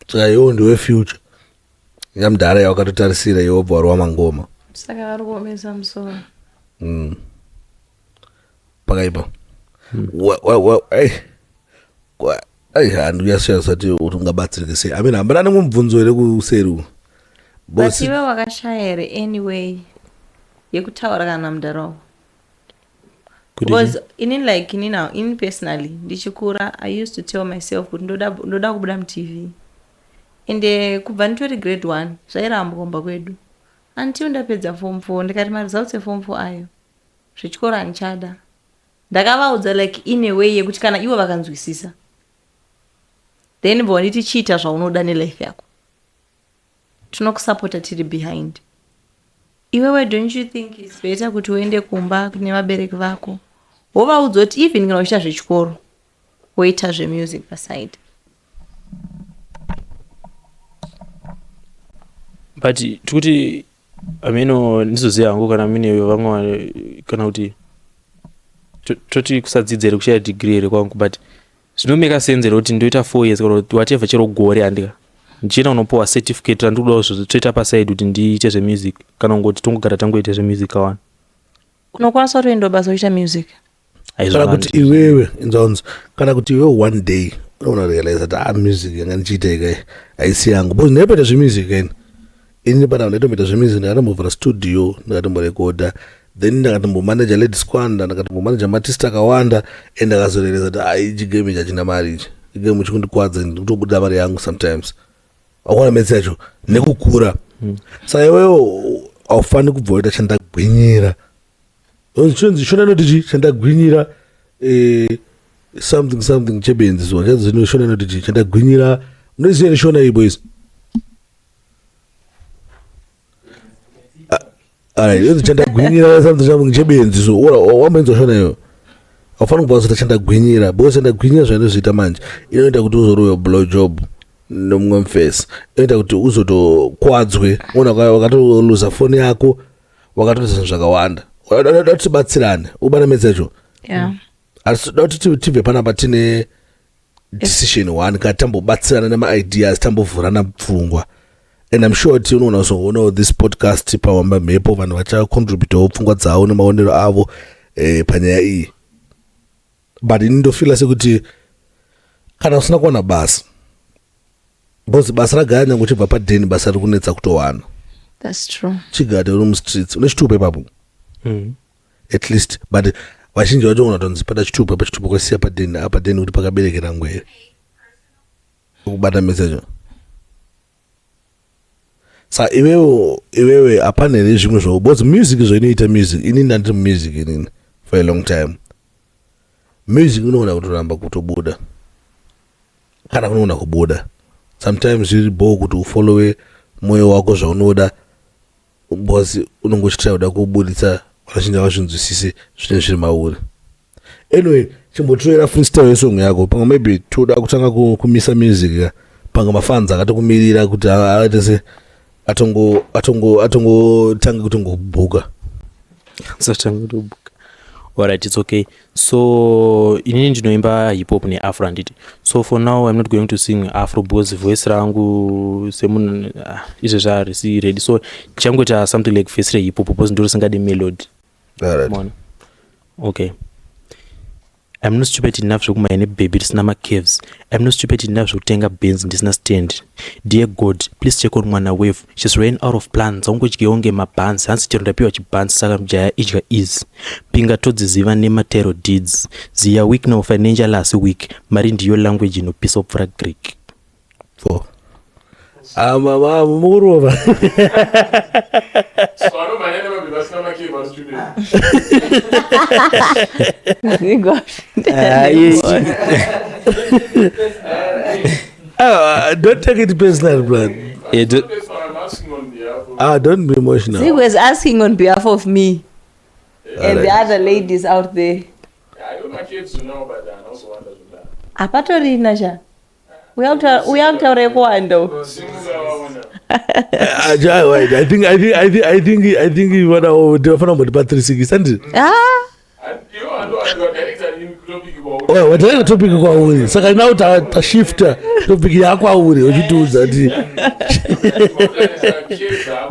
Saka iwo ndiwe future yamudhara yawakatotarisira, iwe wobva warova mangoma. Saka vari kuomesa musoro. Pakaipa. Ai. Ai, handiyasiya usati kuti ungabatsirike sei. I mean, hambana nemwe mubvunzo here kuseri uku? But iwe wakashaya here anyway yekutaura kana mudhara wako? Kuti Because inini, like ini now, ini personally, ndichikura I used to tell myself kuti ndoda kubuda muTV, ende kubva nditori grade 1 zvairambwa kumba kwedu until ndapedza form 4. Ndikati maresults eform 4 ayo, zvechikoro handichada. Ndakavaudza like in a way yekuti kana ivo vakanzwisisa, then vonditi chiita zvaunoda nelife yako, tinokusapota, tiri behind iwewe. Don't you think it's better kuti uende kumba kune vabereki vako, wovaudza kuti even kana uchiita zvechikoro, woita zvemusic paside? But tikuti ameno ndizoziva hangu kana mine vamwe kana kuti toti kusadzidza here, kushaya degree here kwangu, but zvinomeka sense here kuti ndoita 4 years kana kuti whatever, chero gore, handika ndichienda kunopiwa certificate randiri kudawo zvo, toita paside kuti ndiite zvemusic, kana kungoti tongogara tangoita zvemusic kawana? Unokwanisa kutoenda basa uchiita music. Kana kuti iwewe, inzwanzo, kana kuti iwewe one day unoona realize kuti ah, music yanga ndichiita ikai haisi yangu, because ndaipoita zvemusic kaini. Inini pana ndaitomboita zvemusic, ndakatombovhura studio, ndakatomborekodha, then ndakatombomanaja Lady Squanda, ndakatombomanaja maartist akawanda, and ndakazorealiza kuti ai, chigame ichi hachina mari, ichi chigame chikundikwadza, ndikutobuda mari yangu sometimes. Wakuona metsi yacho nekukura. Saka iwewe haufani kubva waita chandagwinyira. Chinonzi shona inoti chi chandagwinyira something something chebenzi. So chanzi shona inoti chi chandagwinyira. Unoiziva here shona iyi, boys? Alright, inonzi chandagwinyira something something chebenzi. So wamboinzwa shona iyo? Haufaniri kubva wazoti chandagwinyira, because chandagwinyira zvainozoita manje, inoita kuti uzorowe blow job nomumwe mufesi, inoita kuti uzotokwadzwe. Ona, wakatoluza foni yako, wakatoita zvinhu zvakawanda. Da tibatsirane, ubana metsi yacho. Asi da kuti tibve panapa tine decision one, kana tambobatsirana nemaideas, tambovhurana pfungwa, and I'm sure kuti unoona kuzoonawo this podcast pawamba mhepo, vanhu vachacontributawo pfungwa dzavo nemaonero avo panyaya iyi. But ini ndofila sekuti kana usina kuwana basa, because basa ragaya, nyange uchibva padeni, basa riri kunetsa kutowana. That's true. Chigada uri mustreets, une chitupa ipapo. At least, but vazhinji vacho unotonzi pada chitupa, pachitupa kwasiya padeni apa deni kuti pakaberekera ngwere kubata message. Sa iwewe hapana here zvimwe zvavo? Because music zvainoita music, inini ndandiri music inini for a long time. Music inogona kutoramba kutobuda kana kunogona kubuda. Sometimes zviri bho kuti ufollowe mwoyo wako zvaunoda, because unonge uchitira kuda kubuditsa, vazhinji havazvinzwisisi zvinenge zviri mauri. Anyway, chimbotiroera freestyle yesong yako pamwe. Maybe toda kutanga kumisa music ka, pamwe mafans akatokumirira kuti aite se atongotange kutongobhuka. Satanga kutobuka. Alright, it's okay. So inini ndinoimba hip hop neafro, handiti? So for now I'm not going to sing afro because voice rangu semunhu, ah, izvezvi harisi ready, so ndichangoita something like verse rehip hop because ndo risingadi melody. Alright. Mona. Okay. I'm not stupid enough zvekumhanya nebhebhi risina macurves. I'm not stupid enough zvekutenga Benz ndisina stand. Dear God, please check on mwana wave. She's ran out of plans, aungodyewo ngemabhanzi. Hanzi chero ndapiwa chibhanzi, saka mujaya idya easy. Pinga todziziva nematero deeds. Ziya weak now, financial asi weak. Mari ndiyo language inopisa kupfuura Greek. Four. Ah, mukurova. So anomhanya nemabhebhi asina makevhi ari stupid. Zigo. Ah, don't take it personal, blood. Yeah, That's why I'm asking on behalf of Ah, don't be emotional. Zigo is asking on behalf of me and the other ladies out there. I don't makevhi now, but I also wonder zvekudaro. Hapatorina cha. Uya kutaura ekuwanda. Simuka waona. Ah, wait, I think vana ndinofanira kumboti pa 360, anditi? Ah, Iwo ando director in topic kwauri. Wataika topic kwauri, saka now tashifta topic yakwauri uchitiudza kuti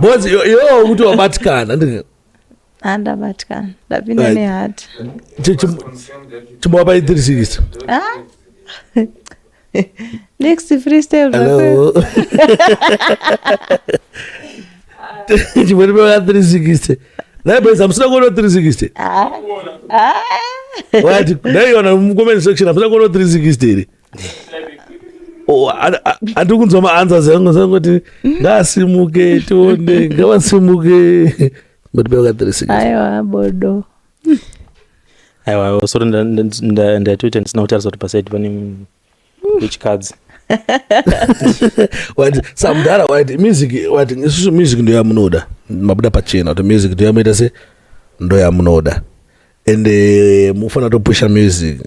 because iwewo kuti wabatikana, anditi? Handabatikana. Ndapinda nehati. Chimbova 360. Ah. Next freestyle. Hello, chimboti pa 360 naibesa, hamusina kuona 360? Ah. Ah. Wati ndaiona mucomment section, hamusina kuona 360 here? Oh, handiri kunzwa maanswers yangu sangoti ngaasimuke tione, ngavasimuke, but peka 360. Aiwa, bodo. Aiwa, sorry, ndatoita ndisina kutarisa kuti pasaidi pane munhu wechikadzi. Wati samudhara, wati music, wati isusu music ndo yamunoda, mabuda pachena kuti music ndo yamuita se ndo yamunoda, ende mufanira topusha music.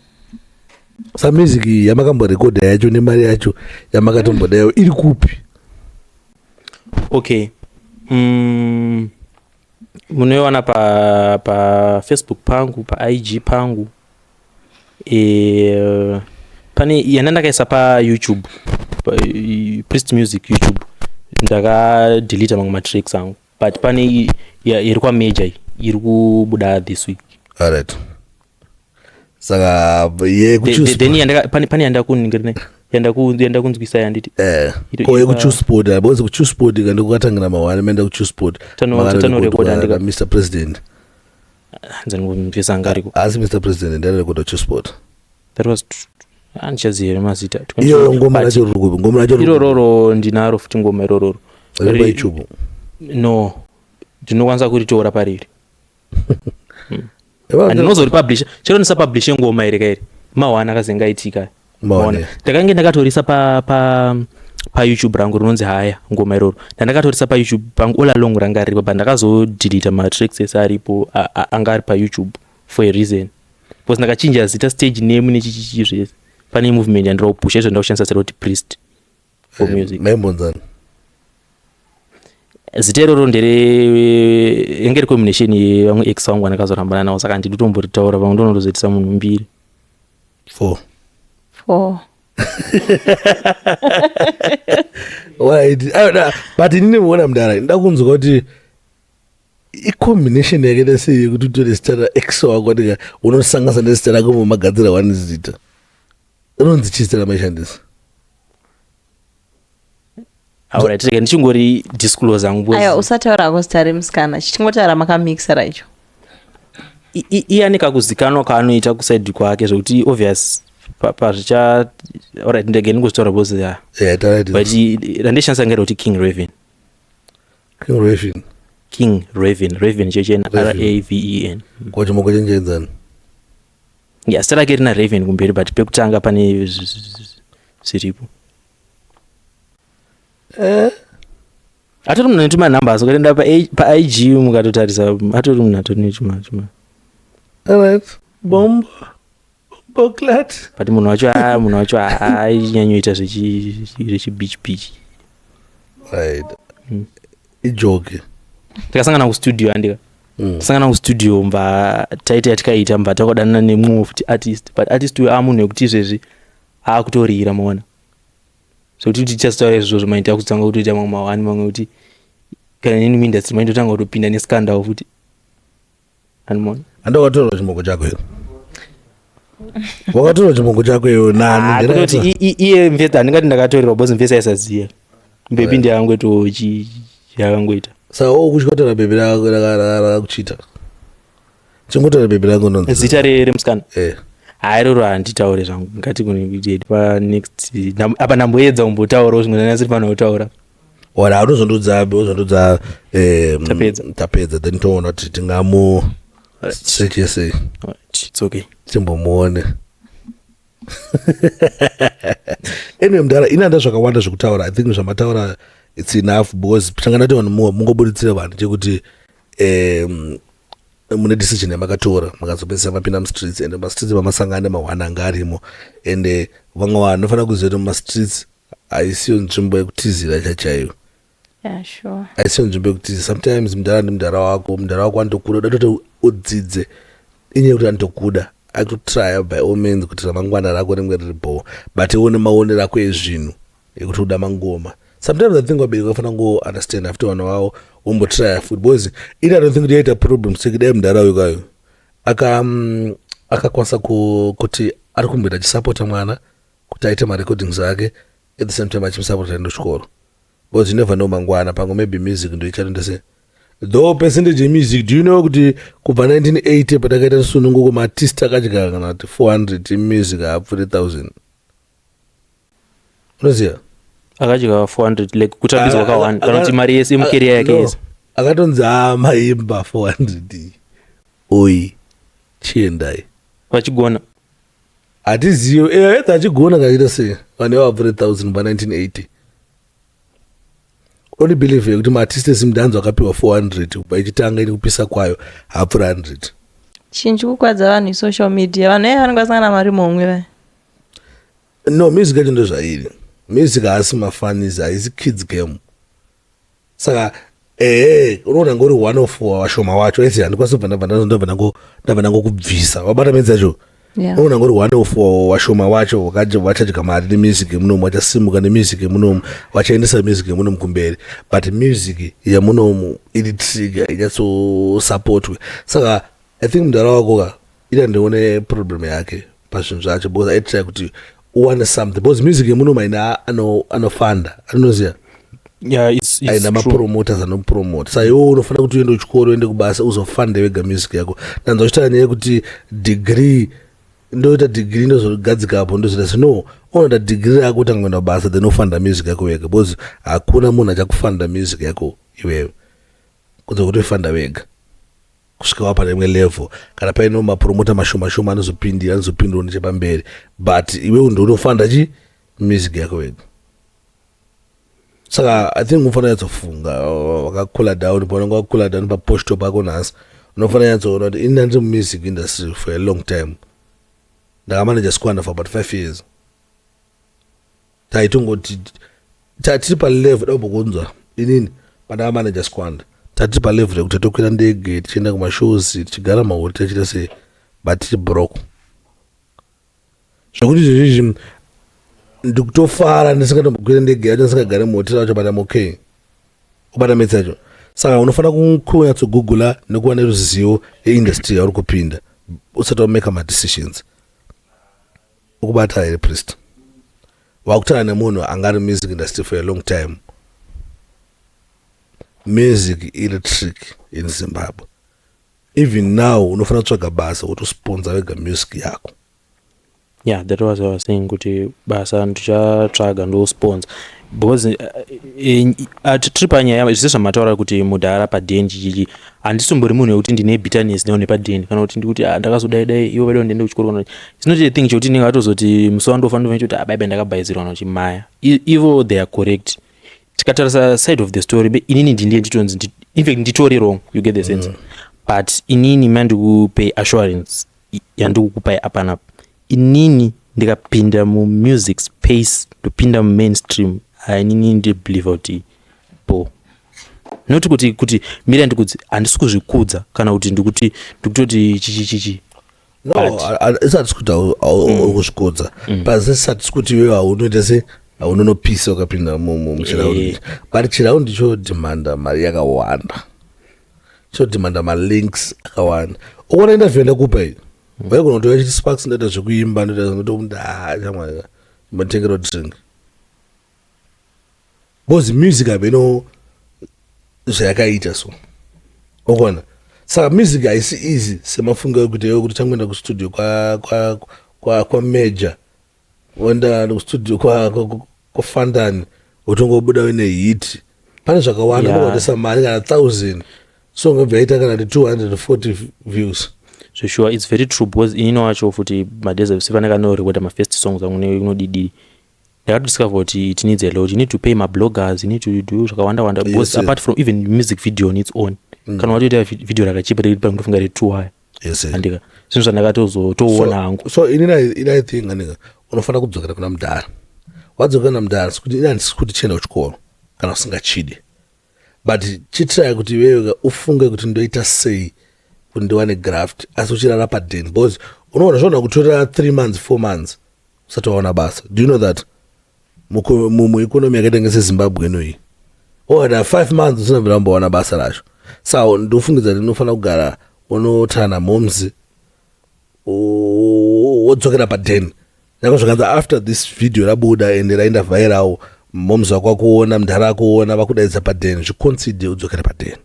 Sa music yamakamborekodha yacho nemari yacho yamakatombodayo iri kupi? Okay, munoiwana pafacebook pangu, paIG pangu. Pane yana ndakaisa paYouTube, Priest Music YouTube. Ndakadelita mamwe matracks angu, but pane iri kwamaja iyi iri kubuda this week. Alright, saka Then pane yandakunzwisa yanditi Ko yekuchusport, because kuchusport kandi kukatangira mawani maenda kuchusport. Tanorekoda. Mr President. Nzanimvesa angariko. Asi Mr President ndianorekoda kuchusport. That was, handichazivi here mazita. Iyo ngoma racho riri kupi? Ngoma racho riri kupi? Irororo ndinaro futi, ngoma irororo. Riri paYouTube? No, ndinokwanisa kuritora pariri. Handinozoripublisha chero ndisapublishe ngoma iri kairi mahwana akazenge aitika. Mawane. Maona. Ndakange ndakatorisa pa pa paYouTube rangu rinonzi Haya Ngoma iroro. Ndandakatorisa paYouTube pangu all along, ranga riripo, but ndakazodhilita matracks ese aripo, anga ari paYouTube for a reason, because ndakachinja zita, stage name nechichichi zvese. Pane movement yandira kupusha izvo, ndakushandisa zita rekuti Priest for music. Maimbonzani? Zita iroro ndere yange iri combination yevamwe ex vangu vandakazorambana navo, saka handidi kutomboritaura, pamwe ndonondozoitisa munhu mbiri. Four. Four. Right. Ah, but inini muona mudara, nda kunzwa kuti icombination yakaita sei yekuti utore zita raex wako, tika unosanganisa nezita rako, mumagadzira one zita rinonzi chii? Zita ramaishandisa? Alright, rega ndichingori disclose hangu. Aiwa, usataura hako zita remusikana, chichingotaura makamixa racho. Iye ane kakuzikanwa kaanoita kusaidi kwake zvekuti obvious pazvicha. Alright, ndege ndingozvitaura because ya Yeah, taura. But randishandisa ngere kuti King Raven. King Raven. King Raven, Raven chechena. Raven. Raven. Ko chimoko chenjenzani? Ya, zita rake rina Raven kumberi, but pekutanga pane zviripo. Atori munhu anetuma numbers, ukaenda paIG mukatotarisa, atori munhu atori netuma tuma. Alright, bombo bomboclaat. But munhu wacho, munhu wacho ainyanyoita zvechibeach beach. Right, ijoke. Takasangana kustudio, andika. Tasangana kustudio, mba taita yatikaita, mba takadanana nemumwe futi artist, but artist uyo amunhu wekuti izvezvi akutorira, maona, zvekuti tichazotaura izvozvo maita kutanga kutoita mamwe mawani, mamwe kuti kana nini muindustry maindotanga kutopinda nescandal futi, animona. Handi wakatorwa chimoko chako here? Wakatorwa chimoko chako iwe nani? Ah, kutoti iye mvesa, handingati ndakatorerwa because mvesa aisaziya bebi ndiyangoito yakangoita. Saka ukuchikotora bhebhi rakakuchita, chingotora bhebhi rako nonzi Zita remusikana? Eh. Hai, roro handitaure zvangu, ngati kune panext apa ndamboedza kumbotaurawo zvimwe zvandasiri fanira kutaura. Ora, unozondudza, uzondudza. Tapedza. Tapedza, then toona kuti tingamu seche sei. Alright, it's okay. Timbomuone. Anyway, mudhara, ini handa zvakawanda zvekutaura. I think zvamataura, it's enough, because tanga ndati vanhu mungobuditsire vanhu chekuti mune decision yamakatora, makazopedzisa mapinda mustreets, and mastreets mamasangana nemahwana anga arimo, and vamwe vanhu vanofanira kuziva kuti mumastreets haisiyo nzvimbo yekutizira chachaiyo. Yeah, sure. Haisiyo nzvimbo yekutizira. Sometimes mudhara ndimudhara wako, mudhara wako anotokuda, uda toti udzidze inyaya yekuti anotokuda, akutotrya by all means kuti ramangwana rako ringe riri bho, but iwe nemaonero ako ezvinhu ekuti uda mangoma, sometimes I think vabereki vafanira kungounderstand after vana vavo vombotrya futi, because ini I don't think kuti yaita problem seki dai mudhara uyu kayo akakwanisa kuti ari kumboita achisapota mwana kuti aite marecordings ake, at the same time achimusapota aende kuchikoro, because you never know mangwana pamwe maybe music ndo ichatoenda sei. Though percentage yemusic, do you know kuti kubva 1980 patakaita sununguko, maartist akadya kana kuti 400 emusic haapfuuri 1000, unoziva? Akadya 400, like kutambidzwa ka 1, kana kuti mari yese yemucareer yake No. yese? Akatonzi maimba 400, oi, chiendai. Vachigona? Hatizivi edha achigona kaita sei, vanhu ivapfuure 1000 pa1980. Only believe yekuti maartist eZimdancehall akapiwa 400 kubva ichitanga ine kupisa kwayo haapfuuri 100. Chinhu chikukwadza vanhu isocial media. Vanhu vaya vanenge vasangana mari momwe vaya. No, music yacho ndo zvairi. Music haasi mafunnies, haisi kids game. Saka ehe, unoona ngori one of vashoma wacho ese, handikwanisi kubva ndabva ndangokubvisa wabata medzi yacho. Unoona ngori one of vashoma wacho vachadya mari nemusic yemunomu, vachasimuka nemusic yemunomu, vachaendesa music yemunomu kumberi, but music yemunomu iri trigger inyatsosapotwe. Saka I think mudhara wako ka, ita ndione problem yake pazvinhu zvacho, because aitry kuti uwane something, because music yemunomu haina anofanda, anoziva. Yeah, it's Aina true. Mapromoters anopromota. Saka iwe unofanira kuti uende kuchikoro, uende kubasa, uzofande wega music yako. Ndanzwa uchitaura nyaya yekuti degree, ndoita degree, ndozogadzikapo, ndozoita se. No, unoda degree rako utanga kuenda kubasa, then ofanda music yako wega, because hakuna munhu achakufanda music yako iwewe kunze kuti uifanda wega kusvika wapa rimwe level. Kana paine mapromota mashoma shoma anozopindira, anozopindirawo nechepamberi, but iwewe ndonofanda chi music yako wega. Saka I think unofanira nyatsofunga wakacoola down. Paunenge wakacoola down paposto pako nhasi, unofanira nyatsoona kuti ini ndandiri mumusic industry for a long time. Ndakamanaja Squanda for about 5 years. Taitongoti tatiri palevel dakumbokunzwa inini pandakamanaja Squanda, tatiri palevel yekuti tokwira ndege tichienda kumashows, tichigara mahotera, tichiita sei, but tiri broke zvekuti izvezvizvi ndikutofara ndisingatombokwira ndege yacho, ndisingagare muhotera wacho, but I'm okay. Kubata metsi yacho. Saka unofanira kunyatsogugula nekuva neruzivo yeindustry yauri kupinda usati wameka madecisions. Ukubata here, Priest? Wakutaura nemunhu anga ari music industry for a long time. Music iri trick in Zimbabwe. Even now unofanira kutsvaga basa wotosponsa wega music yako. Yeah, that was what I was saying, kuti basa ndichatsvaga ndosponsor because tiri panyaya zvese zvamataura kuti mudhara padhen chichichi. Handisimbori munhu wekuti ndine bitterness nevanhu vepadhen kana kuti ndikuti, "Ah, ndakazodai dai ivo vaida ndiende kuchikoro," kana it's not a thing chekuti ndinge atozoti musi wandofa ndofana kuti, "Ah, baibai, ndakabhaidzirwa," kana kuti maya. Ivo they are correct. Tikatarisa side of the story, inini ndindiye nditonzi in fact nditori wrong, you get the sense? But inini mandikupay assurance yandikukupai apanapa, inini ndikapinda mumusic space, ndopinda mumainstream, inini ndibelieve kuti bo not kuti mira ndikudzi, handisi kuzvikudza kana kuti ndikuti ndikutoti chichi chichi. No, isati kuti uri kuzvikudza, but sisati kuti iwewe haunoita se haunonopisa ukapinda muchiraundi. But chiraundi chodhimanda mari yakawanda, chodhimanda malinks akawanda. Ukaona interview yandakupa iyi, waigona kuti wachiti, "Sparks, ndoita zvekuimba, ndoita," ndotomuti, "Ah, shamwari, mbotengera drink," because music hameno zvayakaita. So ukona, saka music haisi easy semafungo ekuti iwe kuti changoenda kustudio kwaMajor, woenda kustudio kwaFandani, wotongobuda uine hit. Pane zvakawanda. Unogotesa mari kana 1000, so ungabva yaita kana kuti 240 views. So sure, it's very true, because inini wacho futi madays sepanaka kanorekoda mafirst songs angu unodidi, ndakatodiscover kuti it needs a lot. You need to pay mabloggers, you need to do zvakawanda wanda because apart from even music video on its own, kana watoita video rakachipa riri pandofunga re2 waya, andika zvinhu zvandakatozotoona hangu. So inini ini I think anika unofanira kudzokera kuna mudhara. Wadzokera kuna mudhara, sikuti ini handisi kuti chienda kuchikoro kana usingachidi, but chitry kuti iwewe ufunge kuti ndoita sei kuti ndiwane graft asi uchirara paden, because unoona zvoona kutorera 3 months, 4 months usati waona basa. Do you know that mueconomy yakaita ngeseZimbabwe inoyi, oda 5 months usina bvira wambowana basa racho? Sa ndofungidza kuti unofanira kugara unotana momsi, wodzokera paden nyaka zvakanzi after this video rabuda ende raenda viral, moms wako akuona, mudhara akuona, vakudaidza paden, zviconsider udzokere paden,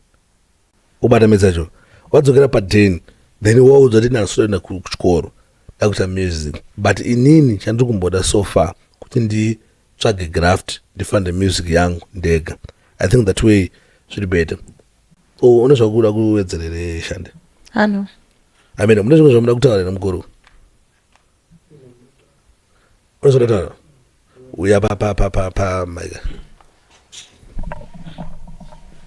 ubata medzacho. Wadzokera paden, then waudza kuti ndinoda kuchikoro, ndakuita music, but inini chandiri kumboda so far kuti nditsvage graft, ndifunde music yangu ndega. I think that way zviri better. O une zvakuda kuwedzerere, shande? Ano. I mean, mune zvimwe zvamuda kutaura here, mukuru? Une zvamuda kutaura? Uya pa pa pa pa pa mic.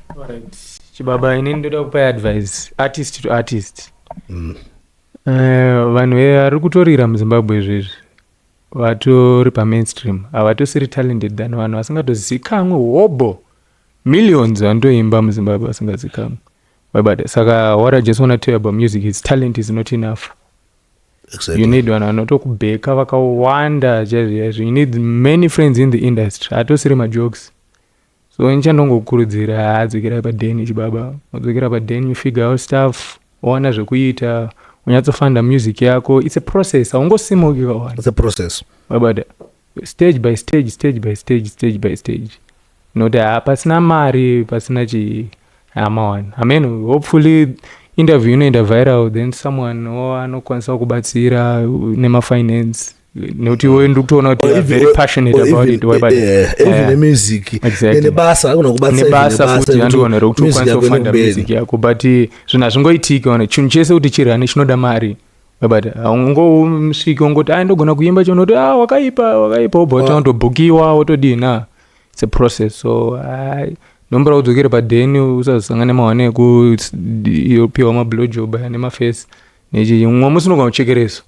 Alright. Chibaba, inini ndoda kupa advice artist to artist. Vanhu vari kutorira muZimbabwe izvezvi vatori pamainstream havatosiri talented than vanhu vasingatozikanwi. Hobo millions vanotoimba muZimbabwe vasingazikanwi, waibata. Saka what I just want to tell you about music is talent is not enough. You need vanhu vanotokubheka vakawanda chaizvo chaizvo. You need many friends in the industry, hatosiri majokes. So nichandongokurudzira, hadzokera padeni, chibaba, wadzokera padeni, you figure out stuff, wawana zvekuita, unyatsofanda music yako. It's a process, haungosimuki kawana. It's a process. Wabata, stage by stage, stage by stage, stage by stage, nokuti ha pasina mari, pasina chii, hamawana amen. Hopefully interview inoenda viral, then someone anokwanisa kubatsira nemafinance, nekuti iwe ndiri kutoona kuti you are very passionate about it, wabata. Even nemusic nebasa akona kubatsira. Nebasa futi, andiona rekuti ukwanisa kufanda music yako, but zvinhu hazvingoitiki. Ona, chinhu chese kuti chirane chinoda mari, wabata. Haungosviki ungoti, "Ai, ndogona kuimba," chonoti, "Ah, wakaipa, wakaipa," wobva watondobhukiwa, wotodii na. It's a process. So ai, ndombora kudzokera padheni, usazosangana nemawane ekupiwa mablowjob aya nemafesi nechi. Mumwe musi unogona kuchekereswa.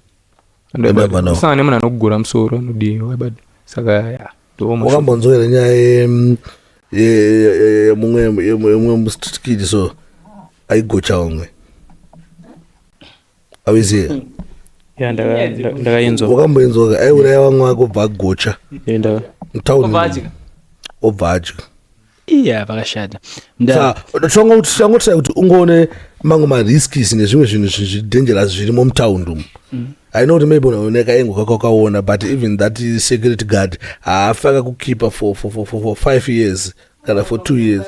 Never know. Usangana nemunhu anokugura musoro, anodii, wabata. Saka ya. Wakambonzwera nyaya yemumwe mustreet kid so aigocha vamwe, auiziya? Ya, ndakainzwa. Wakamboinzwa? Aiuraya vamwe vake, obva agocha. Mutauni. Obva adya. Obva adya. Iya, pakashata. Tangotrai kuti ungoone mamwe marisks nezvimwe zvinhu zvidangerous zvirimo mutaundi umu. I know kuti maybe unaoneka engo kako wakaona, but even that security guard haafi akakukipa for 5 years kana for 2 years.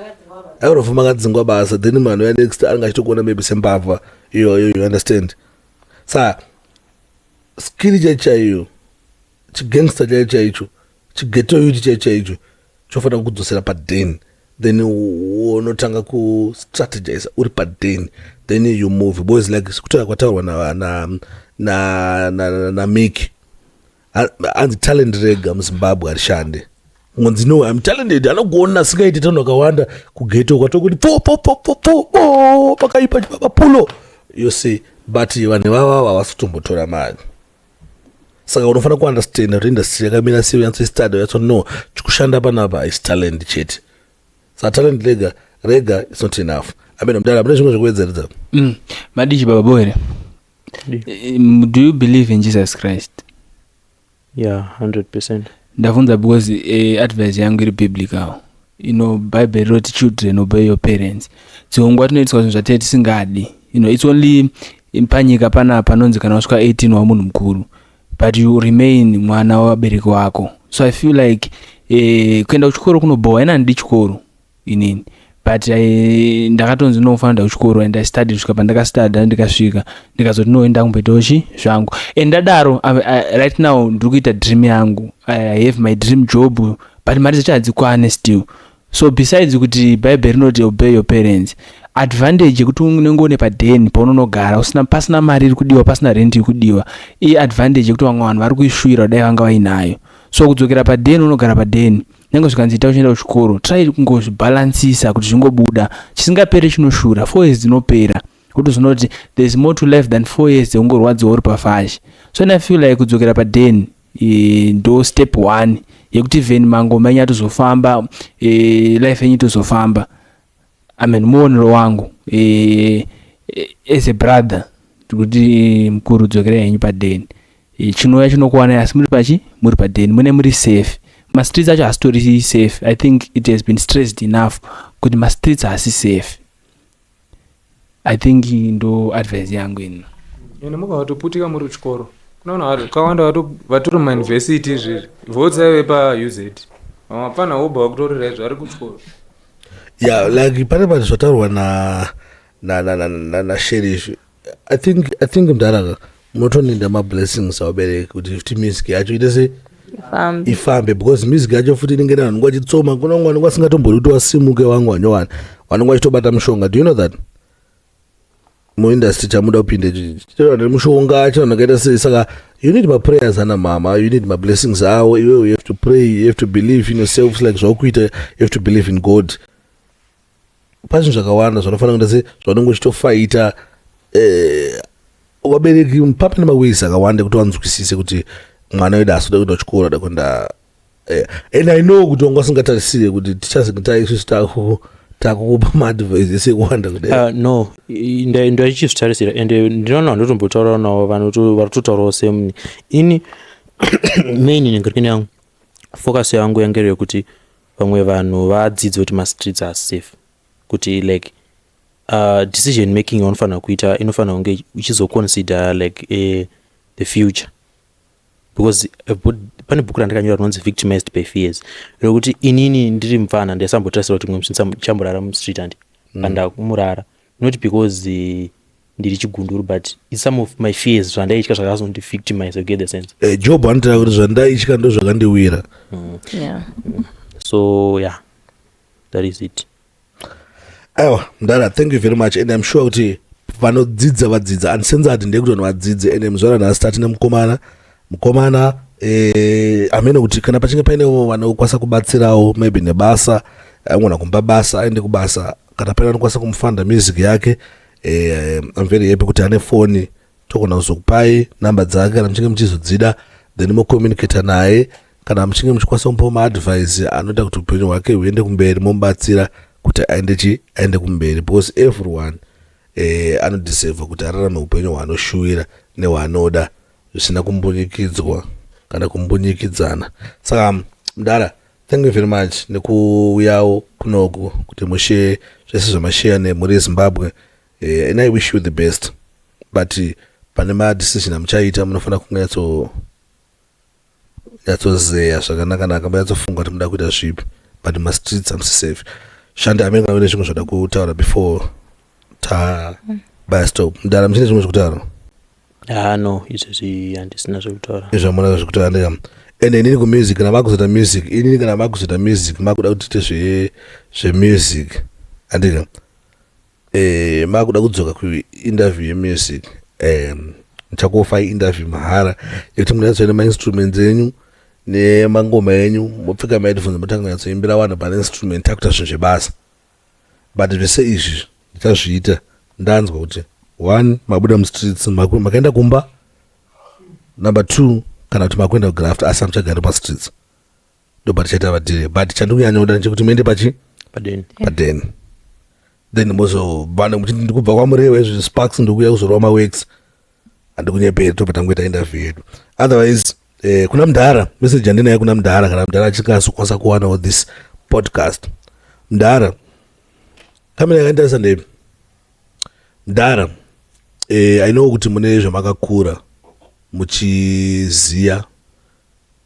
Airofa makadzingwa basa, then munhu anouya next anenge achitokuona maybe sembavha iyoyo, you understand? Sa skill chaicho chaiyo, chigangster chaicho chaicho, chighetto youth chaicho chaicho chofanira kukudzosera paden, then unotanga kustrategize uri paden, then you move boys, like kutaura kwataurwa naMik, hanzi talent rega muZimbabwe harishande. Ngonzi, "No, I'm talented," anogona asingaiti tanhu akawanda kughetto kwatokuti po po po po po po, pakaipa chibaba pulo, you see? But vanhu ivava havasi kutombotora mari. Saka unofanira kuunderstanda kuti industry yakamira sei, unyatsoistanda, unyatso no chikushanda panapa is talent chete. Saka talent rega rega is not enough. Amene mudara, mune zvimwe zvekuwedzeredza? Madichi baba boere. Do you believe in Jesus Christ? Yeah, 100%. Ndabvunza because advice yangu iri biblical. Bible rinoti, "Children, obey your parents." Dzimwe nguva tinoitiswa zvinhu zvatee tisingadi. It's only panyika panapa panonzi kana wasvika 18 wamunhu mukuru, but you remain mwana wavabereki wako. So I feel like kuenda kuchikoro kunobhowa. Ina handidi chikoro inini, but ndakatonzi nofanira kuenda kuchikoro and I studied kusvika pandakastada, ndikasvika ndikazoti no, ndakumboitawo chi zvangu. And ndadaro, right now ndiri kuita dream yangu. I have my dream job, but mari dzacho hadzikwane still. So besides kuti Bhaibheri rinoti obey your parents, advantage yekuti unenge une padheni paunonogara usina, pasina mari iri kudiwa, pasina rent iri kudiwa, iadvantage yekuti vamwe vanhu vari kuishuvira kudai vanga vainayo. So kudzokera padheni, unogara padheni, nyange zvikanzi ita uchienda kuchikoro, try kungozvibhalansisa kuti zvingobuda. Chisingaperi chinoshura. 4 years dzinopera, kuti zvinoti there is more to life than 4 years dzekungorwadziwa uri pafashi. So I feel like kudzokera padheni ndo step one yekuti even mangoma enyu atozofamba, life yenyu itozofamba. I mean, muonero wangu as a brother, kuti mukuru, dzokerai henyu padheni. Chinouya chinokuwanai, asi muri pachi muri padheni mune muri safe. Mastreets acho haasitori safe. I think it has been stressed enough kuti mastreets haasi safe. I think ndo advice yangu ini. Ende mukavatoputika muri kuchikoro, kuna vanhu vakawanda vatori mumayunivhesiti izvezvi, votsaive paUZ, vamwe vapfana vobva vakutorera izvo vari kuchikoro. Yeah, like pane vanhu zvataurwa na Sherish. I think mudharaka munotoninda mablessings avabereki kuti futi music yacho ite se Ifambe. Ifambe, because music yacho futi inenge ine vanhu vachitsoma. Kuna vamwe vanenge vasingatombodi kuti wasimuke, vamwe vanyowani vanenge vachitobata mushonga. Do you know that muindustry chamuda kupinda ichi mushonga chino ndakaita sei? Saka you need maprayers ana mama, you need mablessings avo. Iwewe you have to pray, you have to believe in yourself, like zvaukuita, you have to believe in God. Pazvinhu zvakawanda zvanofanira kuita se zvaunenge uchitofaita, vabereki pape nemaways akawanda ekuti vanzwisise kuti mwana wedu asi uda kuenda kuchikoro, ada kuenda. And I know kuti wanga usingatarisire kuti tichazenge isusu takukupa maadvice ese ekuwanda kudai. No, ndaichizvitarisira, ende ndinoona vandotombotaurawo navo vari kutotaurawo semuni. Ini main nengirikini yangu, focus yangu yange iri yekuti vamwe vanhu vadzidze kuti mastreets are safe, kuti like decision making yaunofanira kuita inofanira kunge uchizoconsider like the future, because pane bhuku randakanyora rinonzi Victimized by Fears, rekuti inini ndiri mupfana ndaisambotarisira kuti mumwe musi ndichamborara mustreet, handi pandakumurara, not because ndiri chigunduru, but it's some of my fears, zvandaitya zvakazondivictimize, you get the sense? Job anotaura kuti zvandaitya ndo zvakandiwira. So yeah, that is it. Aiwa mudara, thank you very much, and I'm sure kuti vanodzidza vadzidza. Uncensored ndeyekuti vanhu vadzidze. Ende muzuva ranhasi tatine mukomana, mukomana amene kuti kana pachinge paine vanokwanisa kubatsirawo maybe nebasa, angona kumupa basa aende kubasa, kana paine vanokwanisa kumufanda music yake, I'm very happy kuti ane foni. Togona kuzokupai namba dzake kana muchinge muchizodzida, then mocommunicata naye. Kana muchinge muchikwanisa kumupa maadvice anoita kuti upenyu hwake huende kumberi, momubatsira kuti aende chi aende kumberi, because everyone anodeserva kuti ararame upenyu hwaanoshuvira nehwaanoda zvisina kumbunyikidzwa kana kumbunyikidzana. Saka mudara, thank you very much nekuuyawo kunoku kuti mushe zvese zvamasheya nemhuri yeZimbabwe, and I wish you the best. But pane madecision amuchaita munofanira kunge nyatsozeya zvakanaka-naka, munyatsofunga kuti muda kuita zvipi, but mastreets amusi safe. Shanda amene kana une zvimwe zvoda kutaura before tabaya stop. Mdara, muchine zvimwe zvekutaura? Ah, no, izvezvi handisina zvekutaura. Izvamuna zvekutaura ndega. Ende inini kumusic, kana makuzoita music, inini kana makuzoita music, makuda kuti tiite zvemusic, andika makuda kudzoka kuinterview yemusic, ndichakuofai interview mahara yekuti munonyatsoenda mainstruments enyu nemangoma enyu, mopfeka maheadphones, motanga kunyatsoimbira vanhu pane instrument, takuita zvinhu zvebasa. But zvese izvi ndichazviita ndanzwa kuti one, mabuda mustreets, makaenda kumba; number two, kana kuti makuenda kugraft, asi hamuchagari pastreets. Ndobva tichaita vadhiri. But chandikunyanya ndechekuti muende pachi padeni. Padeni, then mozobva muchiti ndikubva kwaMurewa izvi, Sparks, ndikuuya kuzorova maworks, handikunyeperi. Tobva tangoita interview yedu. Otherwise, kuna mudhara, message yandinayo kuna mudhara, kana mudhara achingazokwanisa kuwanawo this podcast, mudhara, kamera yakaindarisa ndeipi, mudhara, I know kuti mune zvamakakura muchiziya,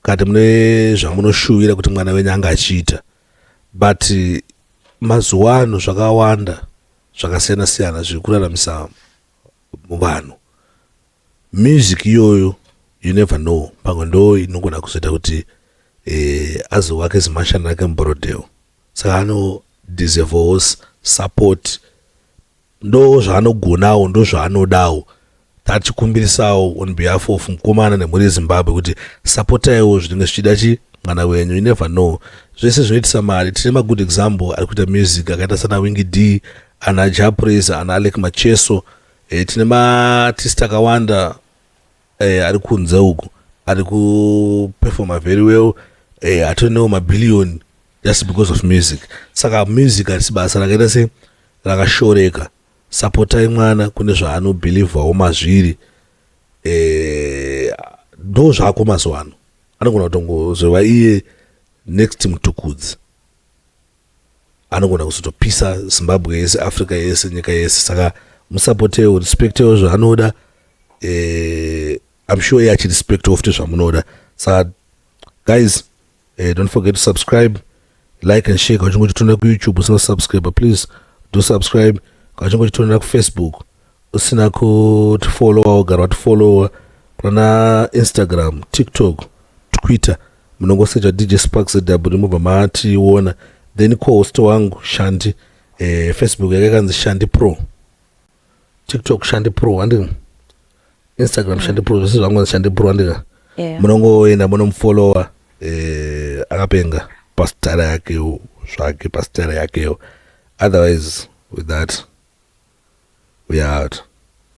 kati mune zvamunoshuvira kuti mwana wenyu anga achiita, but mazuva ano zvakawanda zvakasiyana siyana zviri kuraramisa vanhu. Music iyoyo, you never know, pamwe ndo inogona kuzoita kuti azovake zimansion rake muBorrowdale. Saka anodeservawo support, ndo zvaanogonawo, ndo zvaanodawo. Tachikumbirisawo on behalf of mukomana nemhuri yeZimbabwe kuti sapotaiwo zvinenge zvichida chi mwana wenyu. You never know, zvese zvinoitisa mari. Tine magood example ari kuita music akaita sana Winky D, ana Jah Prayzah, ana Alec Macheso. Tine maartist akawanda ari kunze uku ari kuperforma very well, atonewo mabhiliyoni just because of music. Saka music harisi basa rakaita se rakashoreka. Sapotai mwana kune zvaanobhilivhawo mazviri. Ndo zvako mazuva ano anogona kutongozova iye next Mutukudzi, anogona kuzotopisa Zimbabwe yese, Africa yese, nyika yese. Saka musapotewo, respectewo zvaanoda. I'm sure iye achirespectawo futi zvamunoda. Saka guys, don't forget to subscribe, like and share. Kana uchinge uchitonera kuYouTube usina kusubscribe, please do subscribe. Kana uchinge uchitonera kuFacebook usina kutifollowa, ugara watifollowa. Kuna Instagram, TikTok, Twitter, munongosecha DJ Sparks ZW, mubva mationa. Then co-host wangu Shanti, Facebook yake kanzi Shanti Pro, TikTok Shanti Pro, handi Instagram Shanti Pro, zvese zvangu Shanti Pro, handika? Yeah. Munongoenda munomufollowa. Akapenga pastara yakewo zvake, pastara yakewo. Otherwise, with that, we are out.